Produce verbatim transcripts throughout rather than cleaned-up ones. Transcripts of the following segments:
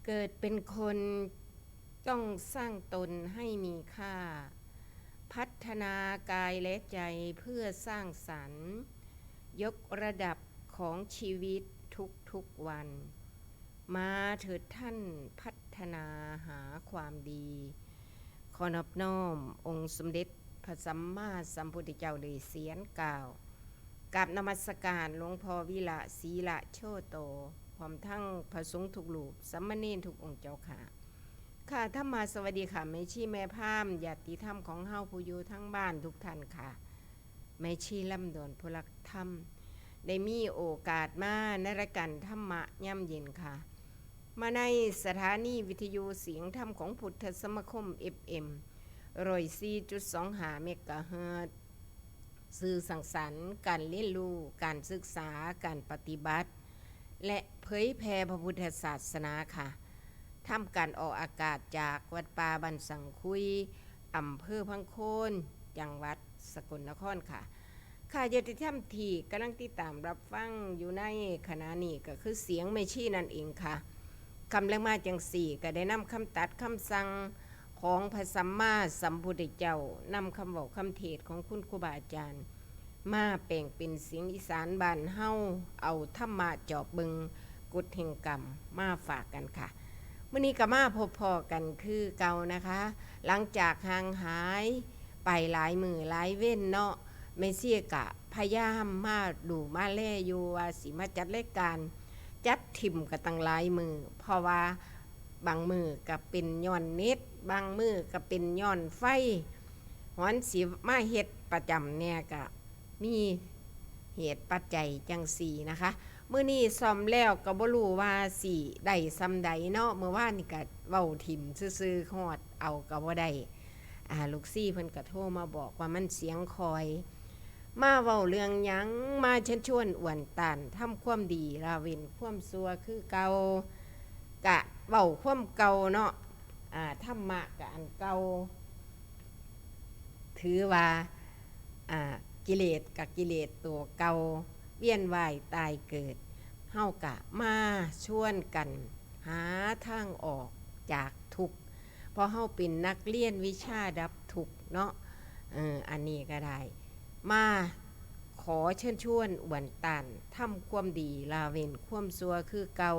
เกิดเป็นคนต้องสร้างตนให้มีค่า พัฒนากายและใจเพื่อสร้างสรรค์ ยกระดับของชีวิตทุกๆวัน มาเถิดท่านพัฒนาหาความดี ขอนอบน้อมองค์สมเด็จพระสัมมาสัมพุทธเจ้าด้วยเสียงกล่าว กราบนมัสการหลวงพ่อวิระ ศีระโชโต พร้อมทั้งพระสงฆ์ทุกรูป สามเณรทุกองค์เจ้าค่ะ ค่ะ ธรรมาสวัสดีค่ะ แม่ชีแม่พราหมณ์ ญาติธรรมของเฮาผู้อยู่ทั้งบ้านทุกท่านค่ะ แม่ชีลำดวนผู้รักธรรม ได้มีโอกาสมาในรายการธรรมะยามเย็นค่ะ มาในสถานีวิทยุเสียงธรรมของพุทธสมาคม เอฟเอ็ม ร้อยสี่จุดสองห้า เมกะเฮิรตซ์ สื่อสังสรรค์ การเรียนรู้ การศึกษา การปฏิบัติ และเผยแผ่พระพุทธศาสนาค่ะ ทำการออกอากาศจากวัดป่าบ้านสังคุย อำเภอพังโคน จังหวัดสกลนครค่ะ ค่ะ ญาติธรรมที่กำลังติดตามรับฟังอยู่ในขณะนี้ก็คือเสียงแม่ชีนั่นเองค่ะ คำแรกมาจังสี่ ก็ได้นำคำตรัสคำสั่งของพระสัมมาสัมพุทธเจ้า นำคำเว้าคำเทศน์ของคุณครูบาอาจารย์ มาแปลงเป็นเสียงอีสานบ้านเฮา เอาธรรมะจอบเบิ่งกฎแห่งกรรมมาฝากกันค่ะ มื้อนี้ก็มาพบพ้อกันคือเก่านะคะ หลังจากห่างหายไปหลายมื้อหลายเว็นเนาะ แม่ชีก็พยายามมาดูมาแลอยู่ว่าสิมาจัดรายการ จัดถิ่มก็ตั้งหลายมื้อ เพราะว่าบางมื้อก็เป็นย้อนเน็ต บางมื้อก็เป็นย้อนไฟ หอนสิมาเฮ็ดประจำแหน่ก็มีเหตุปัจจัยจังสี่นะคะ มื้อนี้ซ่อมแล้วก็บ่รู้ว่าสิได้ส่ำใดเนาะ มื้อวานนี่ก็เว้าถิ่มซื่อๆ ฮอดเอาก็บ่ได้ อ่า ลูกศิษย์เพิ่นก็โทรมาบอกว่ามันเสียงคอย มาเว้าเรื่องหยัง มาเชิญชวนอ้วนต้านทำความดี ละเว้นความชั่วคือเก่า กะเว้าความเก่าเนาะ อ่า ธรรมะกะอันเก่า ถือว่า อ่า กิเลสกะกิเลสตัวเก่า เวียนว่ายตายเกิด เฮากะมาชวนกันหาทางออกจากทุกข์ เพราะเฮาเป็นนักเรียนวิชาดับทุกข์เนาะ เออ อันนี้ก็ได้ มาขอเชิญชวนอ้วนต้านทำความดี ละเว้นความชั่วคือเก่า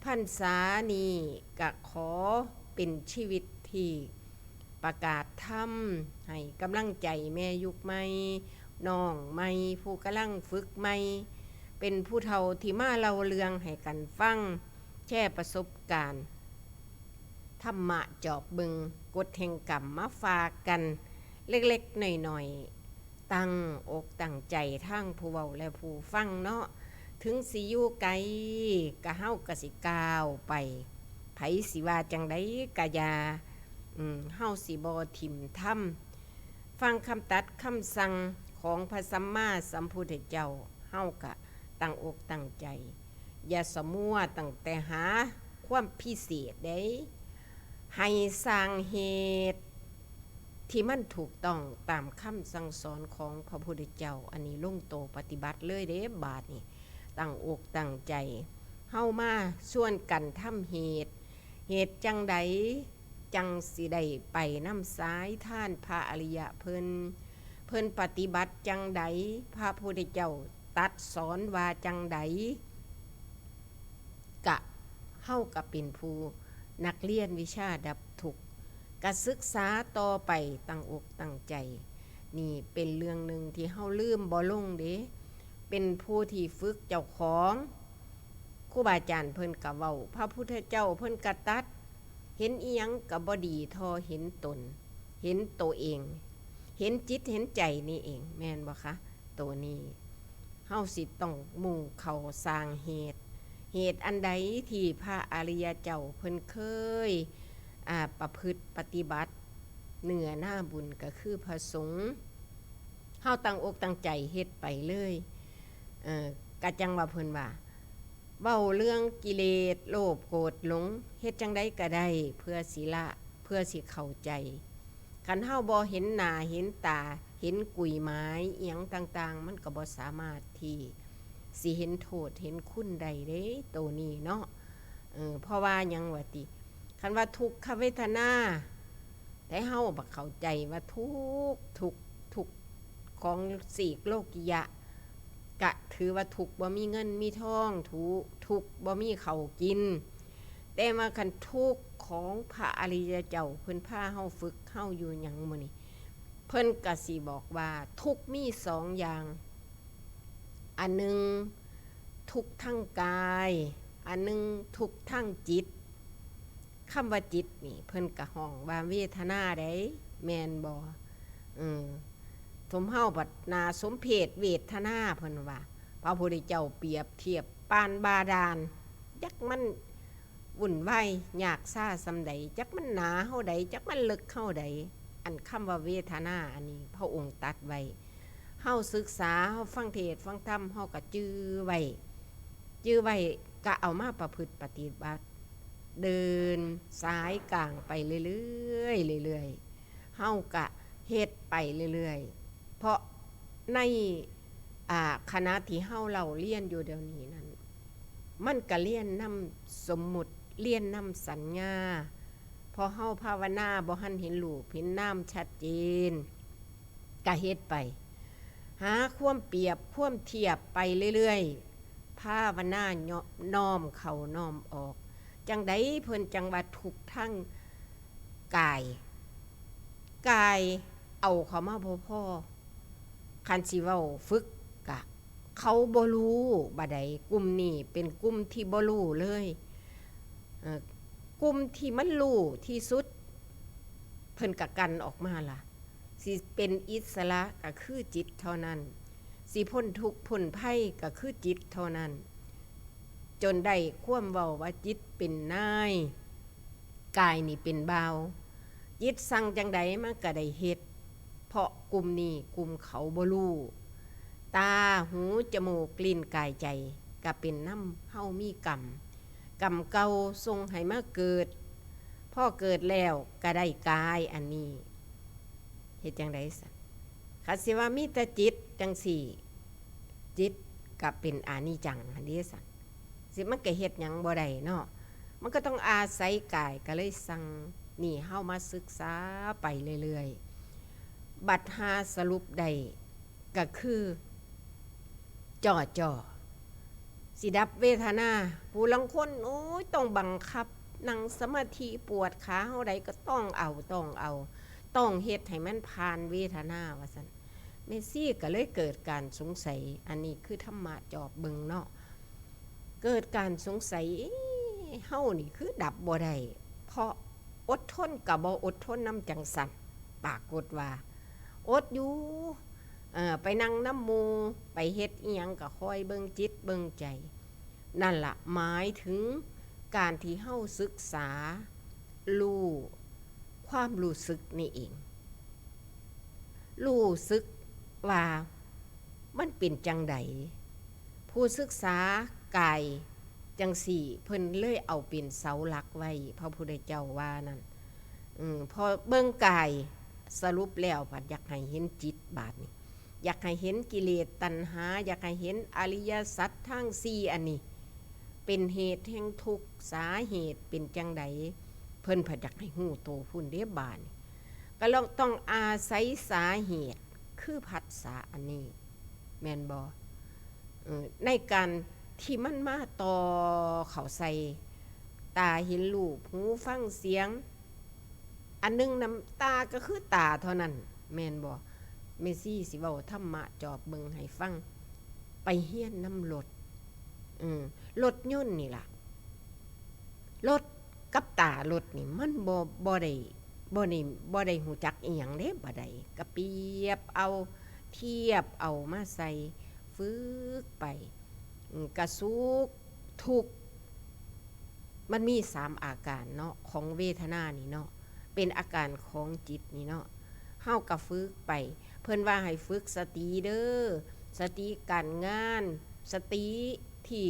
พรรษานี้กะขอเป็นชีวิตที่ประกาศธรรม ให้กำลังใจแม่ยุคใหม่ น้องใหม่ ผู้กำลังฝึกใหม่ เป็นผู้เฒ่าที่มาเล่าเรื่องให้กันฟัง แชร์ประสบการณ์ ธรรมะจอบเบิ่งกฎแห่งกรรมมาฝากกัน เล็กๆ น้อยๆ ตั้งอกตั้งใจทั้งผู้เว้าและผู้ฟังเนาะ ถึงสิอยู่ไกล กะเฮากะสิก้าวไป ไผสิว่าจังใดกะอย่า อืม เฮาสิบ่ถิ่มธรรม ฟังคำตรัสคำสั่งของพระสัมมาสัมพุทธเจ้า เฮากะตั้งอกตั้งใจ อย่าสะมัวตั้งแต่หาความพิเศษเด้ ให้สร้างเหตุที่มันถูกต้องตามคำสั่งสอนของพระพุทธเจ้า อันนี้ลงโตปฏิบัติเลยเด้ บาดนี้ ตั้งอกตั้งใจ เฮามาชวนกันทำเหตุ เหตุจังใดจังสิได้ไปนำสายทานพระอริยะเพิ่น เพิ่นปฏิบัติจังใด พระพุทธเจ้าตรัสสอนว่าจังใด กะเฮากะเป็นผู้นักเรียนวิชาดับทุกข์ กะศึกษาต่อไปตั้งอกตั้งใจ นี่เป็นเรื่องหนึ่งที่เฮาลืมบ่ลงเด้ เป็นผู้ที่ฝึกเจ้าของ ครูบาอาจารย์เพิ่นกะเว้า พระพุทธเจ้าเพิ่นกะตรัส เห็นอิหยังกะบ่ดีเท่าเห็นตน เห็นโตเอง เห็นจิตเห็นใจนี่เอง แม่นบ่คะ โตนี้ เฮาสิต้องมุ่งเข้าสร้างเหตุ เหตุอันใดที่พระอริยเจ้าเพิ่นเคย อ่า ประพฤติปฏิบัติ เนื้อนาบุญกะคือพระสงฆ์ เฮาตั้งอกตั้งใจเฮ็ดไปเลย เอ่อ กะจั่งว่าเพิ่นว่า เว้าเรื่องกิเลส โลภ โกรธ หลง เฮ็ดจั่งใดกะได้ เพื่อสิละ เพื่อสิเข้าใจ คันเฮาบ่เห็นหน้าเห็นตา เห็นกุยหมายอิหยังต่างๆ มันกะบ่สามารถที่สิเห็นโทษเห็นคุณได้เด้ โตนี้เนาะ เออ เพราะว่าหยังวะติ คันว่าทุกขเวทนา แต่เฮาบ่เข้าใจว่าทุกข์ ทุกข์ ทุกข์ของซีกโลกิยะ กะถือว่าทุกข์บ่มีเงินมีทอง ทุกข์ ทุกข์บ่มีข้าวกิน แต่ว่าคันทุกข์ของพระอริยเจ้า เพิ่นพาเฮาฝึกเฮาอยู่หยังมื้อนี้ เพิ่นกะสิบอกว่าทุกข์มีสองอย่าง อันหนึ่งทุกข์ทางกาย อันหนึ่งทุกข์ทางจิต คำว่าจิตนี่ เพิ่นกะฮ้องว่าเวทนาได๋ แม่นบ่ เออ สมเฮาบัดหน้าสมเพศเวทนา เพิ่นว่า พระพุทธเจ้าเปรียบเทียบปานบาดาล จักมันวุ่นวายยากซาส่ำใด จักมันหนาเฮาใด จักมันเลิกเฮาใด อันคำว่าเวทนาอันนี้ พระองค์ตรัสไว้ เฮาศึกษา เฮาฟังเทศน์ฟังธรรม เฮากะจื่อไว้ จื่อไว้ กะเอามาประพฤติปฏิบัติ เดินสายกลางไปเรื่อยๆ เรื่อยๆ เฮากะเฮ็ดไปเรื่อยๆ เพราะใน อ่า ขณะที่เฮาเล่าเรียนอยู่เดี๋ยวนี้นั้น มันกะเรียนนำสมมุติ เรียนนำสัญญา เพราะเฮาภาวนาบ่ทันเห็นรูปเห็นนามชัดเจน กะเฮ็ดไป หาความเปรียบความเทียบไปเรื่อยๆ ภาวนาน้อมเข้าน้อมออก จั่งใดเพิ่นจั่งว่าทุกข์ทางกาย กายเอาเข้ามาบ่พอ คันสิเว้าฝึกกะ เขาบ่รู้บาดใด กลุ่มนี้เป็นกลุ่มที่บ่รู้เลย เอ่อ กลุ่มที่มันรู้ที่สุด เพิ่นกะกันออกมาล่ะ สิเป็นอิสระกะคือจิตเท่านั้น สิพ้นทุกข์พ้นภัยกะคือจิตเท่านั้น จนได้ความเว้าว่าจิตเป็นนาย กายนี่เป็นบ่าว จิตสั่งจั่งใดมันกะได้เฮ็ด เพราะกลุ่มนี้กลุ่มเขาบ่รู้ ตา หู จมูก ลิ้น กาย ใจ กะเป็นนำเฮามีกรรม กรรมเก่าส่งให้มาเกิด พอเกิดแล้วกะได้กายอันนี้ เฮ็ดจั่งใดซั้น คันสิว่ามีแต่จิตจั่งซี้ จิตกะเป็นอนิจจังหั้นเด้ซั้น สิมันกะเฮ็ดหยังบ่ได้เนาะ มันกะต้องอาศัยกาย กะเลยสั่ง นี่เฮามาศึกษาไปเรื่อยๆ บัดหาสรุปได้กะคือ จ่อๆ สิดับเวทนา ผู้ลางคน โอ้ย ต้องบังคับ นั่งสมาธิ ปวดขาเฮาใดกะต้องเอา ต้องเอา ต้องเฮ็ดให้มันผ่านเวทนา ว่าซั้น แม่ชีกะเลยเกิดการสงสัย อันนี้คือธรรมะจอบเบิ่งเนาะ เกิดการสงสัย เอ๊ะ เฮานี่คือดับบ่ได้ เพราะอดทนกะบ่อดทนนำจั่งซั้น ปรากฏว่า อดอยู่ เอ่อ ไปนั่งนำหมู่ ไปเฮ็ดอิหยังกะคอยเบิ่งจิตเบิ่งใจ นั่นล่ะหมายถึงการที่เฮาศึกษา รู้ความรู้สึกนี่เอง รู้สึกว่ามันเป็นจั่งใด ผู้ศึกษากายจั่งซี้ เพิ่นเลยเอาเป็นเสาหลักไว้ พระพุทธเจ้าว่านั่น อืม พอเบิ่งกาย สรุปแล้วบัดอยากให้เห็นจิตบาดนี้ อยากให้เห็นกิเลสตัณหา อยากให้เห็นอริยสัจทั้งสี่อันนี้ เป็นเหตุแห่งทุกข์ สาเหตุเป็นจั่งใด เพิ่นผัดอยากให้ฮู้โตพุ้นเด้บาดนี้ กะลองต้องอาศัยสาเหตุ คือผัสสะอันนี้ แม่นบ่ เอ่อ ในการที่มันมาต่อเข้าใส่ ตาเห็นรูป หูฟังเสียง อันหนึ่งนำตากะคือตาเท่านั้น แม่นบ่ แม่ชีสิเว้าธรรมะจอบเบิ่งให้ฟัง ไปเฮียนนำรถ อืม รถยนต์นี่ล่ะ รถกับตารถนี่มันบ่ บ่ได้ บ่ได้ บ่ได้ฮู้จักอิหยังเด้ บ่ได้ กะเปรียบเอา เทียบเอามาใส่ ฝึกไป อืม กะสุข ทุกข์ มันมีสามอาการเนาะ ของเวทนานี่เนาะ เป็นอาการของจิตนี่เนาะ เฮากะฝึกไป เพิ่นว่าให้ฝึกสติเด้อ สติการงาน สติที่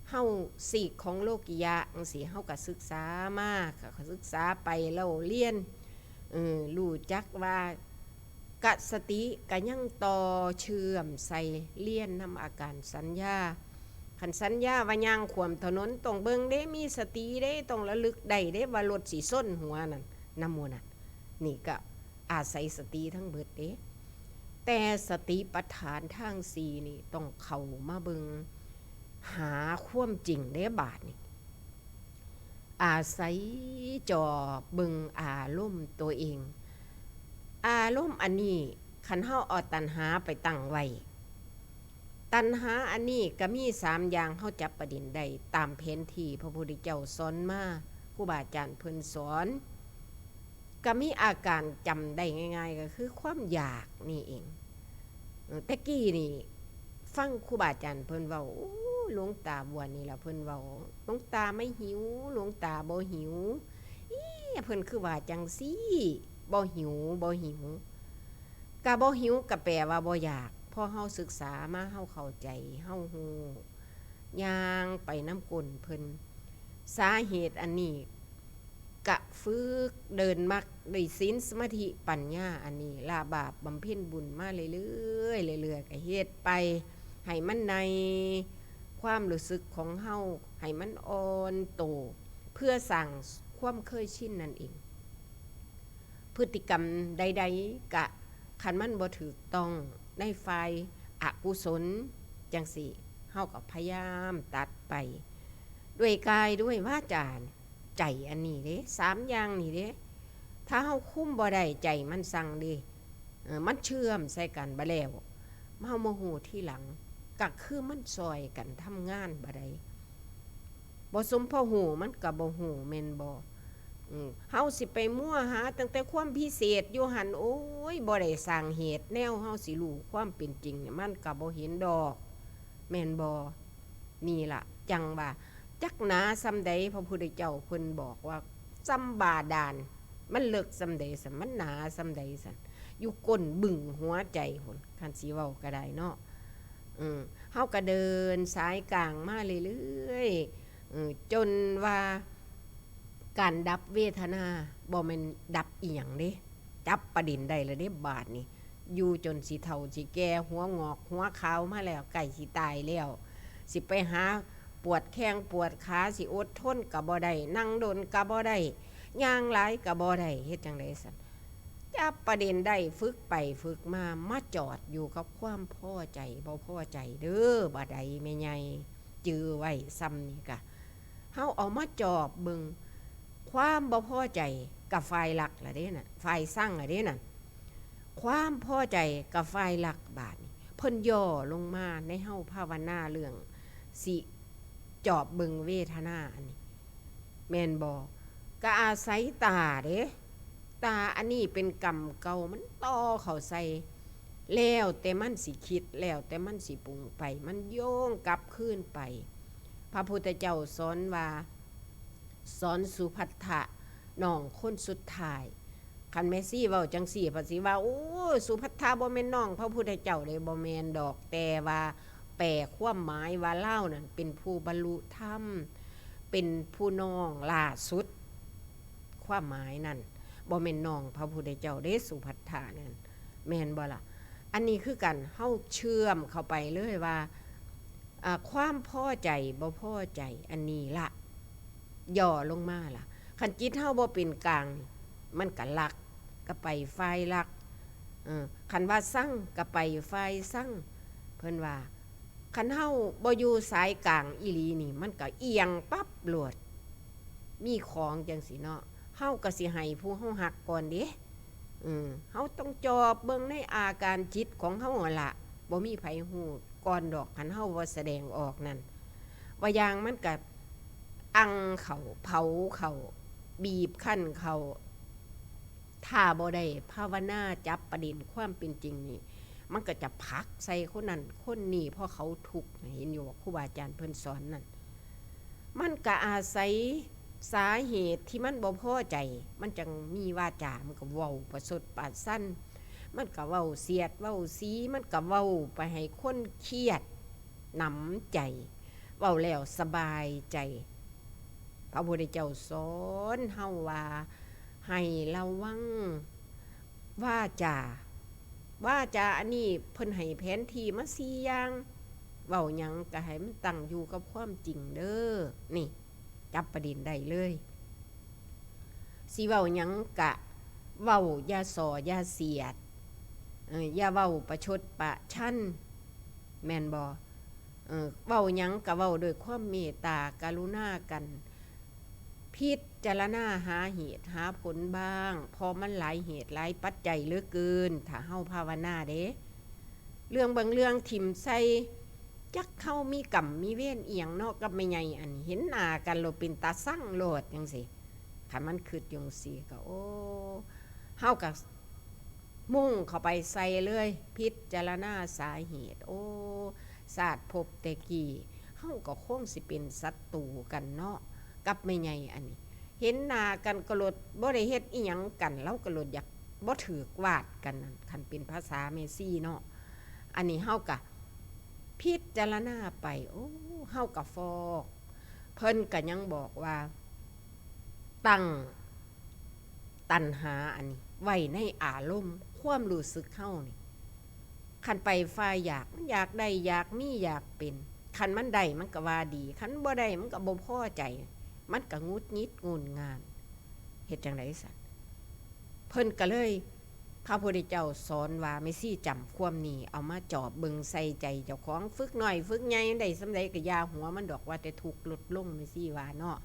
เฮาซีกของโลกิยะจั่งซี้ เฮากะศึกษามา กะศึกษาไปเล่าเรียน เออ รู้จักว่า กะสติกะยังต่อเชื่อมใส่เรียนนำอาการสัญญา คันสัญญาว่าย่างขวมถนนต้องเบิ่งเด้ มีสติเด้ ต้องระลึกได้เด้ว่ารถสิชนหัวนั่น นำหมู่นั่น นี่ก็อาศัยสติทั้งเบิดเด้ แต่สติปัฏฐานทั้งสี่นี่ต้องเข้ามาเบิ่ง หาความจริงเด้บาดนี่ อาศัยจอบเบิ่งอารมณ์ตัวเอง อารมณ์อันนี้ คันเฮาเอาตัณหาไปตั้งไว้ ตัณหาอันนี้ก็มีสามอย่าง เฮาจับประเด็นได้ตามแผนที่พระพุทธเจ้าสอนมา ครูบาอาจารย์เพิ่นสอน ก็มีอาการจำได้ง่ายๆ ก็คือความอยากนี่เอง เออ แต่กี้นี่ ฟังครูบาอาจารย์เพิ่นเว้า โอ้ หลวงตาบัวนี่ล่ะเพิ่นเว้า หลวงตาไม่หิว หลวงตาบ่หิว เอ๊ะ เพิ่นคือว่าจังซี่ บ่หิว บ่หิว กะบ่หิวกะแปลว่าบ่อยาก พอเฮาศึกษามา เฮาเข้าใจ เฮาฮู้ ย่างไปนำก้นเพิ่น สาเหตุอันนี้ กะฝึกเดินมรรคด้วยศีลสมาธิปัญญาอันนี้ ละบาปบำเพ็ญบุญมาเรื่อยๆ เรื่อยๆ กะเฮ็ดไป ให้มันในความรู้สึกของเฮา ให้มันอ่อนโต เพื่อสร้างความเคยชินนั่นเอง พฤติกรรมใดๆ กะ คันมันบ่ถูกต้องในฝ่ายอกุศลจังซี้ เฮาก็พยายามตัดไป ด้วยกายด้วยวาจา ใจอันนี้เด้ สามอย่างนี่เด้ ถ้าเฮาคุมบ่ได้ ใจมันสั่งเด้ เออ มันเชื่อมใส่กันบ่แล้ว เฮามาฮู้ทีหลัง ก็คือมันซ่อยกันทำงานบ่ได้ บ่สมพอฮู้มันก็บ่ฮู้แม่นบ่ อืม เฮาสิไปมัวหาตั้งแต่ความพิเศษอยู่หั่น โอ้ย บ่ได้สร้างเหตุแนวเฮาสิรู้ความเป็นจริงเนี่ย มันก็บ่เห็นดอก แม่นบ่ นี่ล่ะ จั่งว่า จักหนาส่ำใด พระพุทธเจ้าเพิ่นบอกว่า ส่ำบาดาล มันเลิกส่ำใดซั่น มันหนาส่ำใดซั่น อยู่ก้นบึ้งหัวใจพุ้น คันสิเว้าก็ได้เนาะ อืม เฮาก็เดินสายกลางมาเรื่อยๆ เออ จนว่าการดับเวทนาบ่แม่นดับอีหยังเด้ จับประเด็นได้แล้วเด้บาดนี้ อยู่จนสิเฒ่าสิแก่ หัวงอกหัวขาวมาแล้ว ใกล้สิตายแล้ว สิไปหาปวดแข้งปวดขา สิอดทนก็บ่ได้ นั่งโดนก็บ่ได้ ย่างหลายก็บ่ได้ เฮ็ดจั่งใดซั่น จับประเด็นได้ ฝึกไปฝึกมา มาจอดอยู่กับความพอใจบ่พอใจเด้อ บาดใดแม่ใหญ่ จื่อไว้ส่ำนี่กะ เฮาเอามาจอบเบิ่ง ความบ่พอใจกับฝ่ายรักล่ะเด้น่ะ ฝ่ายซังล่ะเด้นั่น ความพอใจกับฝ่ายรักบาดนี้ เพิ่นย่อลงมาในเฮาภาวนาเรื่องสิจอบเบิ่งเวทนาอันนี้ แม่นบ่ ก็อาศัยตาเด้ ตาอันนี้เป็นกรรมเก่า มันต่อเข้าใส่ แล้วแต่มันสิคิด แล้วแต่มันสิปรุงไป มันโยงกลับคืนไป พระพุทธเจ้าสอนว่า สอนสุภัททะ น้องคนสุดท้าย คันแม่ชีเว้าจั่งซี้ เพิ่นสิว่า โอ้ สุภัททะบ่แม่นน้องพระพุทธเจ้าเด้ บ่แม่นดอก แต่ว่าแปลความหมายว่าลาวนั่นเป็นผู้บรรลุธรรม เป็นผู้น้องล่าสุด ความหมายนั่น บ่แม่นน้องพระพุทธเจ้าเด้ สุภัททะนั่น แม่นบ่ล่ะ อันนี้คือกัน เฮาเชื่อมเข้าไปเลยว่า อ่า ความพอใจบ่พอใจ อันนี้ละ ย่อลงมาล่ะ คันจิตเฮาบ่เป็นกลาง มันก็รัก ก็ไปฝ่ายรัก เออ คันว่าซัง ก็ไปฝ่ายซัง เพิ่นว่า คันเฮาบ่อยู่สายกลางอีหลีนี่ มันก็เอียงปั๊บโลด มีของจั่งซี้เนาะ เฮาก็สิให้ผู้เฮาฮักก่อนเด้ อืม เฮาต้องจอบเบิ่งในอาการจิตของเฮาหั่นล่ะ บ่มีไผฮู้ก่อนดอก คันเฮาบ่แสดงออกนั่น ว่าอย่างมันก็อังเข้า เผาเข้า บีบคั้นเข้า ถ้าบ่ได้ภาวนาจับประเด็นความเป็นจริงนี่ มันก็จะผลักใส่คนนั้นคนนี้ เพราะเขาทุกข์ เห็นอยู่ว่าครูบาอาจารย์เพิ่นสอนนั่น มันก็อาศัยสาเหตุที่มันบ่พอใจ มันจั่งมีวาจา มันก็เว้าประชดประชัน มันก็เว้าเสียดเว้าสี มันก็เว้าไปให้คนเครียดหนำใจ เว้าแล้วสบายใจ พระพุทธเจ้าสอนเฮาว่าให้ระวังวาจา วาจาอันนี้เพิ่นให้แผนที่มาสี่อย่าง เว้าหยังก็ให้มันตั้งอยู่กับความจริงเด้อ นี่ จับประเด็นได้เลย สิเว้าหยังกะเว้า อย่าส่ออย่าเสียด เออ อย่าเว้าประชดประชัน แม่นบ่ เออ เว้าหยังกะเว้าด้วยความเมตตากรุณากัน พิจารณาหาเหตุหาผลบ้าง เพราะมันหลายเหตุหลายปัจจัยเหลือเกิน ถ้าเฮาภาวนาเด้ เรื่องบางเรื่องถิ่มใส่ จักเฮามีกรรมมีเวรอีหยังเนาะกับแม่ใหญ่อันนี้ เห็นหน้ากันแล้วเป็นตาซังโลดจังซี่ คันมันคิดจังซี่ก็ โอ้ เฮาก็มุ่งเข้าไปใส่เลย พิจารณาสาเหตุ โอ้ ชาติภพแต่กี้ เฮาก็คงสิเป็นศัตรูกันเนาะ กับแม่ใหญ่อันนี้ เห็นหน้ากันก็โลด บ่ได้เฮ็ดอีหยังกัน ลาวก็โลดอยากบ่ถืกวาดกันนั่น คันเป็นภาษาแม่ชีเนาะ อันนี้เฮาก็พิจารณาไป โอ้ เฮาก็ฟอก เพิ่นก็ยังบอกว่า ตั้งตัณหาอันนี้ไว้ในอารมณ์ ความรู้สึกเฮานี่ คันไปฝ่ายอยาก มันอยากได้ อยากมี อยากเป็น คันมันได้มันก็ว่าดี คันบ่ได้มันก็บ่พอใจ มันก็หงุดหงิดงุนง่าน เฮ็ดจั่งใดซั้น เพิ่นก็เลย พระพุทธเจ้าสอนว่า แม่ชีจำความนี้ เอามาจอบเบิ่งใส่ใจเจ้าของ ฝึกน้อยฝึกใหญ่ ได้ส่ำใดก็อย่าหัวมันดอก ว่าแต่ทุกข์ลดลง แม่ชีว่าเนาะ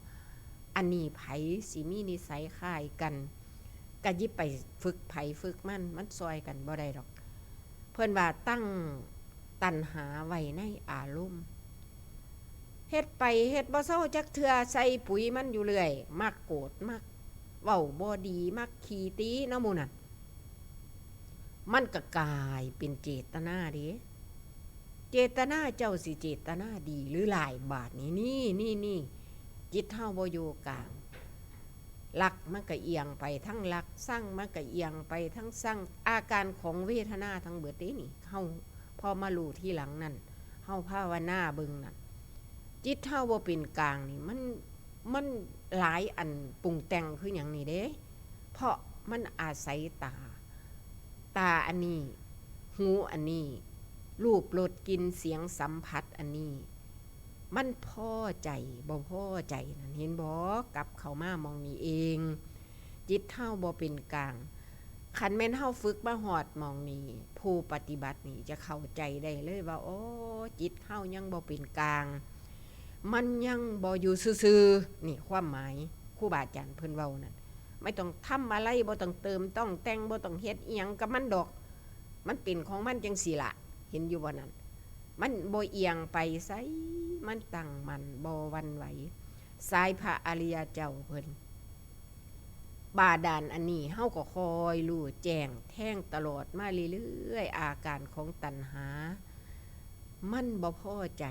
อันนี้ไผสิมีนิสัยคล้ายกัน ก็หยิบไปฝึกไผฝึกมัน มันซ่อยกันบ่ได้ดอก เพิ่นว่าตั้งตัณหาไว้ในอารมณ์ เฮ็ดไปเฮ็ดบ่เซาจักเทื่อ ใส่ปุ๋ยมันอยู่เรื่อย มักโกรธ มักเว้าบ่ดี มักขี้ติเนาะหมู่นั่น มันก็กลายเป็นเจตนาเด้ เจตนาเจ้าสิเจตนาดีหรือร้าย บาดนี้ นี่ นี่ นี่ จิตเฮาบ่อยู่กลาง รักมันก็เอียงไปทางรัก ชังมันก็เอียงไปทางชัง อาการของเวทนาทั้งเบิดเด้นี่ เฮาพอมารู้ทีหลังนั่น เฮาภาวนาเบิ่งนั่น จิตเฮาบ่เป็นกลางนี่ มัน มันหลายอันปรุงแต่งคือหยังนี่เด้ เพราะมันอาศัยตา ตาอันนี้ หูอันนี้ รูป รส กลิ่น เสียง สัมผัสอันนี้ มันพอใจบ่พอใจนั่น เห็นบ่ กลับเข้ามาหม่องนี้เอง จิตเฮาบ่เป็นกลาง คันแม่นเฮาฝึกมาฮอดหม่องนี้ ผู้ปฏิบัตินี่จะเข้าใจได้เลยว่า โอ้ จิตเฮายังบ่เป็นกลาง มันยังบ่อยู่ซื่อๆ นี่ความหมายครูบาอาจารย์เพิ่นเว้านั่น ไม่ต้องทำอะไร บ่ต้องเติมต้องแต่ง บ่ต้องเฮ็ดอิหยังกับมันดอก มันเป็นของมันจั่งซี้ล่ะ เห็นอยู่บ่นั่น มันบ่เอียงไปไส มันตั้งมั่น บ่หวั่นไหว สายพระอริยเจ้าเพิ่น บาดาลอันนี้เฮาก็คอยรู้แจ้งแทงตลอดมาเรื่อยๆ อาการของตัณหา มันบ่พอใจ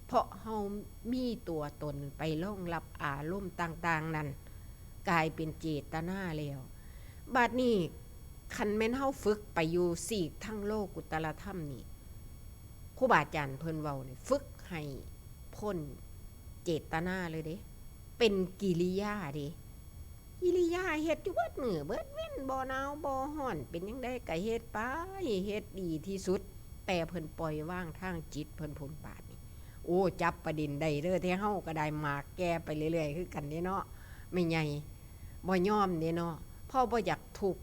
เพราะเฮามีตัวตนไปรองรับอารมณ์ต่างๆ นั่น กลายเป็นเจตนาแล้ว บาดนี้คันแม่นเฮาฝึกไปอยู่ซีกทางโลกุตตรธรรมนี่ ครูบาอาจารย์เพิ่นเว้านี่ ฝึกให้พ้นเจตนาเลยเด้ เป็นกิริยาเด้ กิริยาเฮ็ดอยู่เบิดมื้อเบิดเว็น บ่หนาวบ่ร้อน เป็นจั่งใดก็เฮ็ดไป เฮ็ดดีที่สุด แต่เพิ่นปล่อยวางทางจิตเพิ่นพุ้น บาดนี้ โอ้ จับประเด็นได้เด้อ แท้เฮาก็ได้หมากแก่ไปเรื่อยๆ คือกันเด้เนาะ แม่ใหญ่ บ่ยอมเด้เนาะ เพราะบ่อยากทุกข์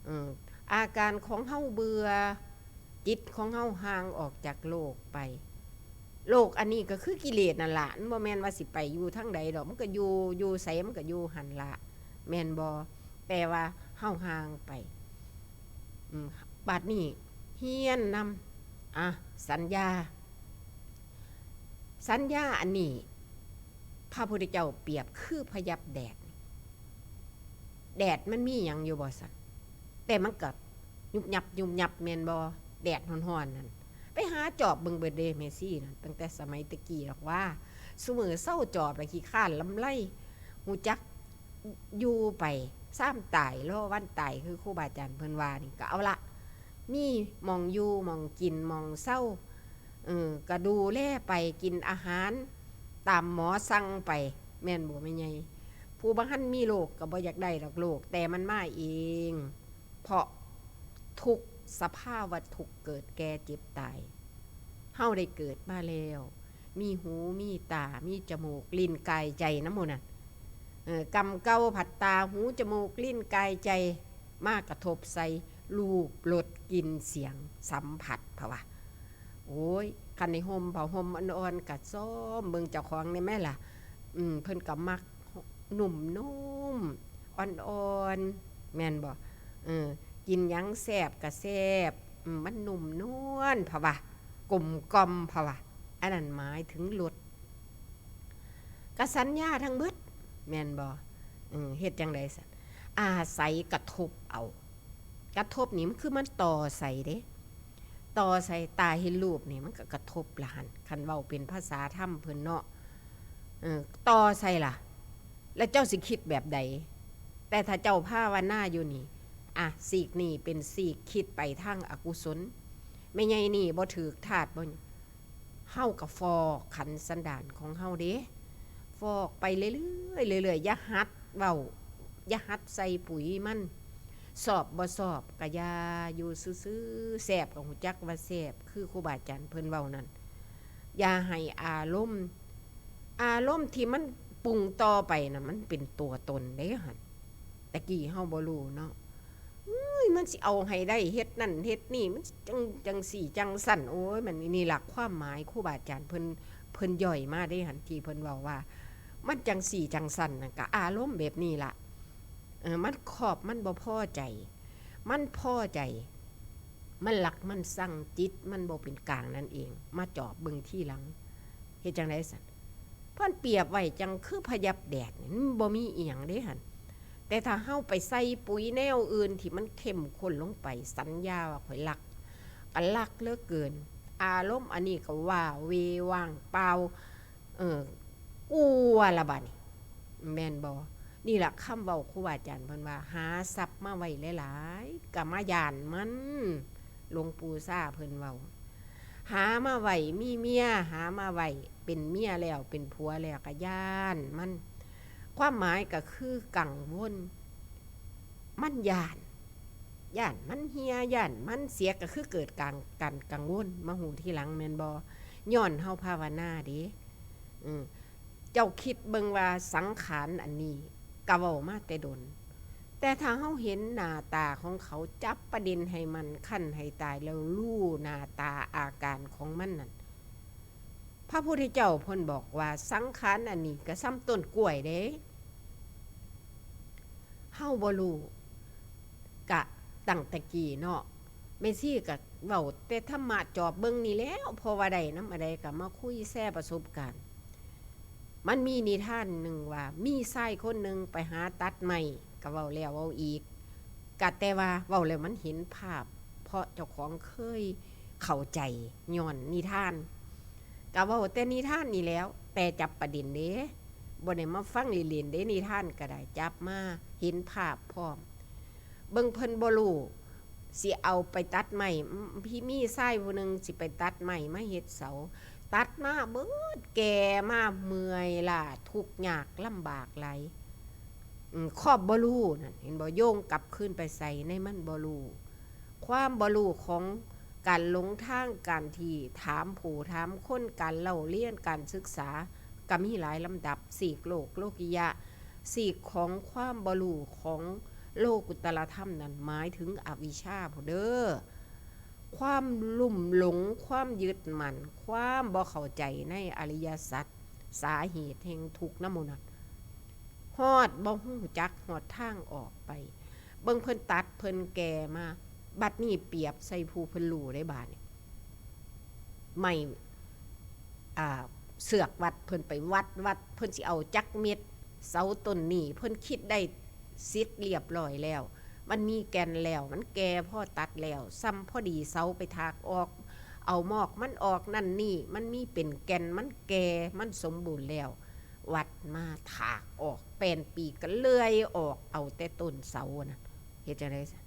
เออ อาการของเฮาเบื่อ จิตของเฮาห่างออกจากโลกไป โลกอันนี้ก็คือกิเลสนั่นล่ะ มันบ่แม่นว่าสิไปอยู่ทางใดดอก มันก็อยู่ อยู่ไสมันก็อยู่หั่นล่ะ แม่นบ่ แต่ว่าเฮาห่างไป อืม บัดนี้เฮียนนำ อ่ะ สัญญา สัญญาอันนี้ พระพุทธเจ้าเปรียบคือพยับแดด แดดมันมีหยังอยู่บ่ซั่น แต่มันก็ยุบยับยุบยับแม่นบ่ แดดร้อนๆ นั่น ไปหาจอบเบิ่งเบิดเด้แม่ชีนั่น ตั้งแต่สมัยตะกี้ดอกว่า ซุมื้อเซาจอบแล้วขี้คร้านลำไร ฮู้จักอยู่ไป ซ้ำตาย รอวันตาย คือครูบาอาจารย์เพิ่นว่านี่ ก็เอาละ มีหม่องอยู่หม่องกินหม่องเซา เออ ก็ดูแลไป กินอาหารตามหมอสั่งไป แม่นบ่แม่ใหญ่ ผู้บ่ทันมีโรคก็บ่อยากได้ดอกโรค แต่มันมาเอง เพราะทุกข์ สภาวะทุกข์เกิดแก่เจ็บตาย เฮาได้เกิดมาแล้ว มีหู มีตา มีจมูก ลิ้น กาย ใจนำหมู่นั่น เออ กรรมเก่าผัดตา หู จมูก ลิ้น กาย ใจ มากระทบใส่ รูป รส กลิ่น เสียง สัมผัส พะวะ โอ้ย คันได้ห่มผ้าห่มอ่อนๆ กะซอมเบิ่งเจ้าของแหน่แม่ล่ะ อืม เพิ่นกะมักนุ่มๆ อ่อนๆ แม่นบ่ เออ กินหยังแซ่บกะแซ่บ อืม มันนุ่มนวล พะวะ กลมกล่อม พะวะ อันนั้นหมายถึงรส กะสัญญาทั้งเบิด แม่นบ่ เออ เฮ็ดจั่งใดซั้น อาศัยกระทบเอา กระทบนี่มันคือมันต่อใส่เด้ ต่อใส่ตาเห็นรูปนี่มันกะกระทบละหั่น คันเว้าเป็นภาษาธรรมเพิ่นเนาะ เออ ต่อใส่ล่ะ แล้วเจ้าสิคิดแบบใด แต่ถ้าเจ้าภาวนาอยู่นี่ อ่ะ ซีกนี่เป็นซีกคิดไปทางอกุศล แม่ใหญ่นี่บ่ถืกธาตุบ่หยัง เฮากะฟอกขันธ์สันดานของเฮาเด้ ฟอกไปเรื่อยๆ เรื่อยๆ อย่าหัดเว้า อย่าหัดใส่ปุ๋ยมัน ชอบบ่ชอบกะอย่า อยู่ซื่อๆ แซ่บกะฮู้จักว่าแซ่บ คือครูบาอาจารย์เพิ่นเว้านั่น อย่าให้อารมณ์ อารมณ์ที่มันปรุงต่อไปน่ะ มันเป็นตัวตนเด้หั่น แต่กี้เฮาบ่รู้เนาะ เอ้ย มันสิเอาให้ได้ เฮ็ดนั่นเฮ็ดนี่ มันจั่ง จั่งซี้จั่งซั้น โอ้ย มันนี่ล่ะความหมายครูบาอาจารย์เพิ่น เพิ่นย่อยมาเด้หั่น ที่เพิ่นเว้าว่า มันจั่งซี้จั่งซั้นน่ะ กะอารมณ์แบบนี้ล่ะ เออ มันครอบ มันบ่พอใจ มันพอใจ มันรัก มันซัง จิตมันบ่เป็นกลางนั่นเอง มาจอบเบิ่งทีหลัง เฮ็ดจั่งใดซั้น เพิ่นเปรียบไว้จั่งคือพยับแดดนี่ มันบ่มีอีหยังเด้หั่น แต่ถ้าเฮาไปใส่ปุ๋ยแนวอื่นที่มันเข้มข้นลงไป สัญญาว่าข้อยรัก กะรักเหลือเกิน อารมณ์อันนี้กะว้าเหวว่างเปล่า เออ กลัวละบาดนี้ แม่นบ่ นี่ล่ะคำเว้าครูบาอาจารย์เพิ่นว่า หาทรัพย์มาไว้หลายๆ กะมาย้านมัน หลวงปู่ชาเพิ่นเว้า หามาไว้ มีเมีย หามาไว้ เป็นเมียแล้ว เป็นผัวแล้วกะย้านมัน ความหมายกะคือกังวล มันย้าน ย้านมันเหี่ย ย้านมันเสีย กะคือเกิดการ การกังวล มาฮู้ทีหลังแม่นบ่ ย้อนเฮาภาวนาเด้ อืม เจ้าคิดเบิ่งว่าสังขารอันนี้กะเว้ามาแต่ดน แต่ถ้าเฮาเห็นหน้าตาของเขา จับประเด็นให้มันคันให้ตาย แล้วรู้หน้าตาอาการของมันนั่น พระพุทธเจ้าเพิ่นบอกว่าสังขารอันนี้กะส่ำต้นกล้วยเด้ เฮาบ่รู้ กะตั้งแต่กี้เนาะ แม่ชีกะเว้าแต่ธรรมะจอบเบิ่งนี่แหล้ว เพราะว่าได้นำอันใดกะมาคุยแชร์ประสบการณ์ มันมีนิทานหนึ่งว่า มีชายคนหนึ่งไปหาตัดไม้ กะเว้าแล้วเว้าอีก กะแต่ว่าเว้าแล้วมันเห็นภาพ เพราะเจ้าของเคยเข้าใจย้อนนิทาน กะเว้าแต่นิทานนี่แหล้ว แต่จับประเด็นเด้ บ่ได้มาฟังเล่นๆเด้ นิทานกะได้ จับมาเห็นภาพพร้อม เบิ่งเพิ่นบ่รู้ สิเอาไปตัดไม้ พี่มีชายผู้หนึ่งสิไปตัดไม้มาเฮ็ดเสา ตัดมาเบิดแก่มาเมื่อยล้าทุกข์ยากลำบากหลาย อืม ครอบบ่รู้นั่น เห็นบ่ โยงกลับคืนไปใส่ในมันบ่รู้ ความบ่รู้ของการหลงทาง การที่ถามผู้ถามคน การเล่าเรียน การศึกษา กะมีหลายลำดับ ซีกโลก โลกิยะ ซีกของความบ่รู้ของโลกุตตรธรรมนั่น หมายถึงอวิชชาพุ้นเด้อ ความลุ่มหลง ความยึดมั่น ความบ่เข้าใจในอริยสัจ สาเหตุแห่งทุกข์นำหมู่นั้น ฮอดบ่ฮู้จักฮอดทางออกไป เบิ่งเพิ่นตัดเพิ่นแก่มา บัดนี้เปรียบใส่ผู้เพิ่นรู้ได้บาดนี้ ไม้ อ่า เสือกวัด เพิ่นไปวัด วัด เพิ่นสิเอาจักเม็ด เสาต้นนี้ เพิ่นคิดได้สิทธิ์เรียบร้อยแล้ว มันมีแก่นแล้ว มันแก่พอตัดแล้ว ส่ำพอดีเสาไปถากออก เอามอกมันออกนั่นนี่ มันมีเป็นแก่น มันแก่ มันสมบูรณ์แล้ว วัดมาถากออก แป้นปีกกะเลื่อยออก เอาแต่ต้นเสาน่ะ เฮ็ดจั่งใดซั้น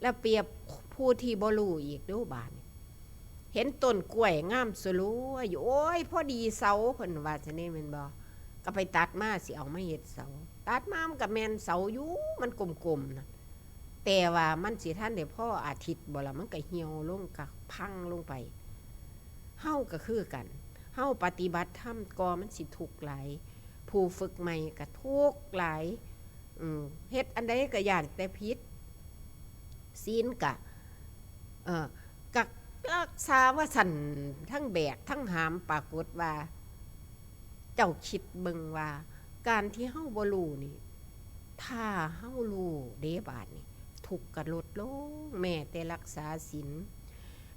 แล้วเปรียบผู้ที่บ่รู้อีกเด้อบาดนี้ เห็นต้นกล้วยงามสะหลวยอยู่ โอ้ย พอดีเสา เพิ่นว่าจั่งนี้แม่นบ่ กะไปตัดมาสิเอามาเฮ็ดเสา ตัดมามันกะแม่นเสาอยู่ มันกลมๆน่ะ แต่ว่ามันสิทันได้พออาทิตย์บ่ล่ะ มันกะเหี่ยวลง กะพังลงไป เฮาก็คือกัน เฮาปฏิบัติธรรมก็มันสิทุกข์หลาย ผู้ฝึกใหม่ก็ทุกข์หลาย อืม เฮ็ดอันใดก็ย้านแต่ผิด ศีลก็ เอ่อ ก็รักษาว่าซั่น ทั้งแบกทั้งหาม ปรากฏว่า เจ้าคิดเบิ่งว่า การที่เฮาบ่รู้นี่ ถ้าเฮารู้เด้บาดนี้ ทุกข์ก็ลดลง แม้แต่รักษาศีล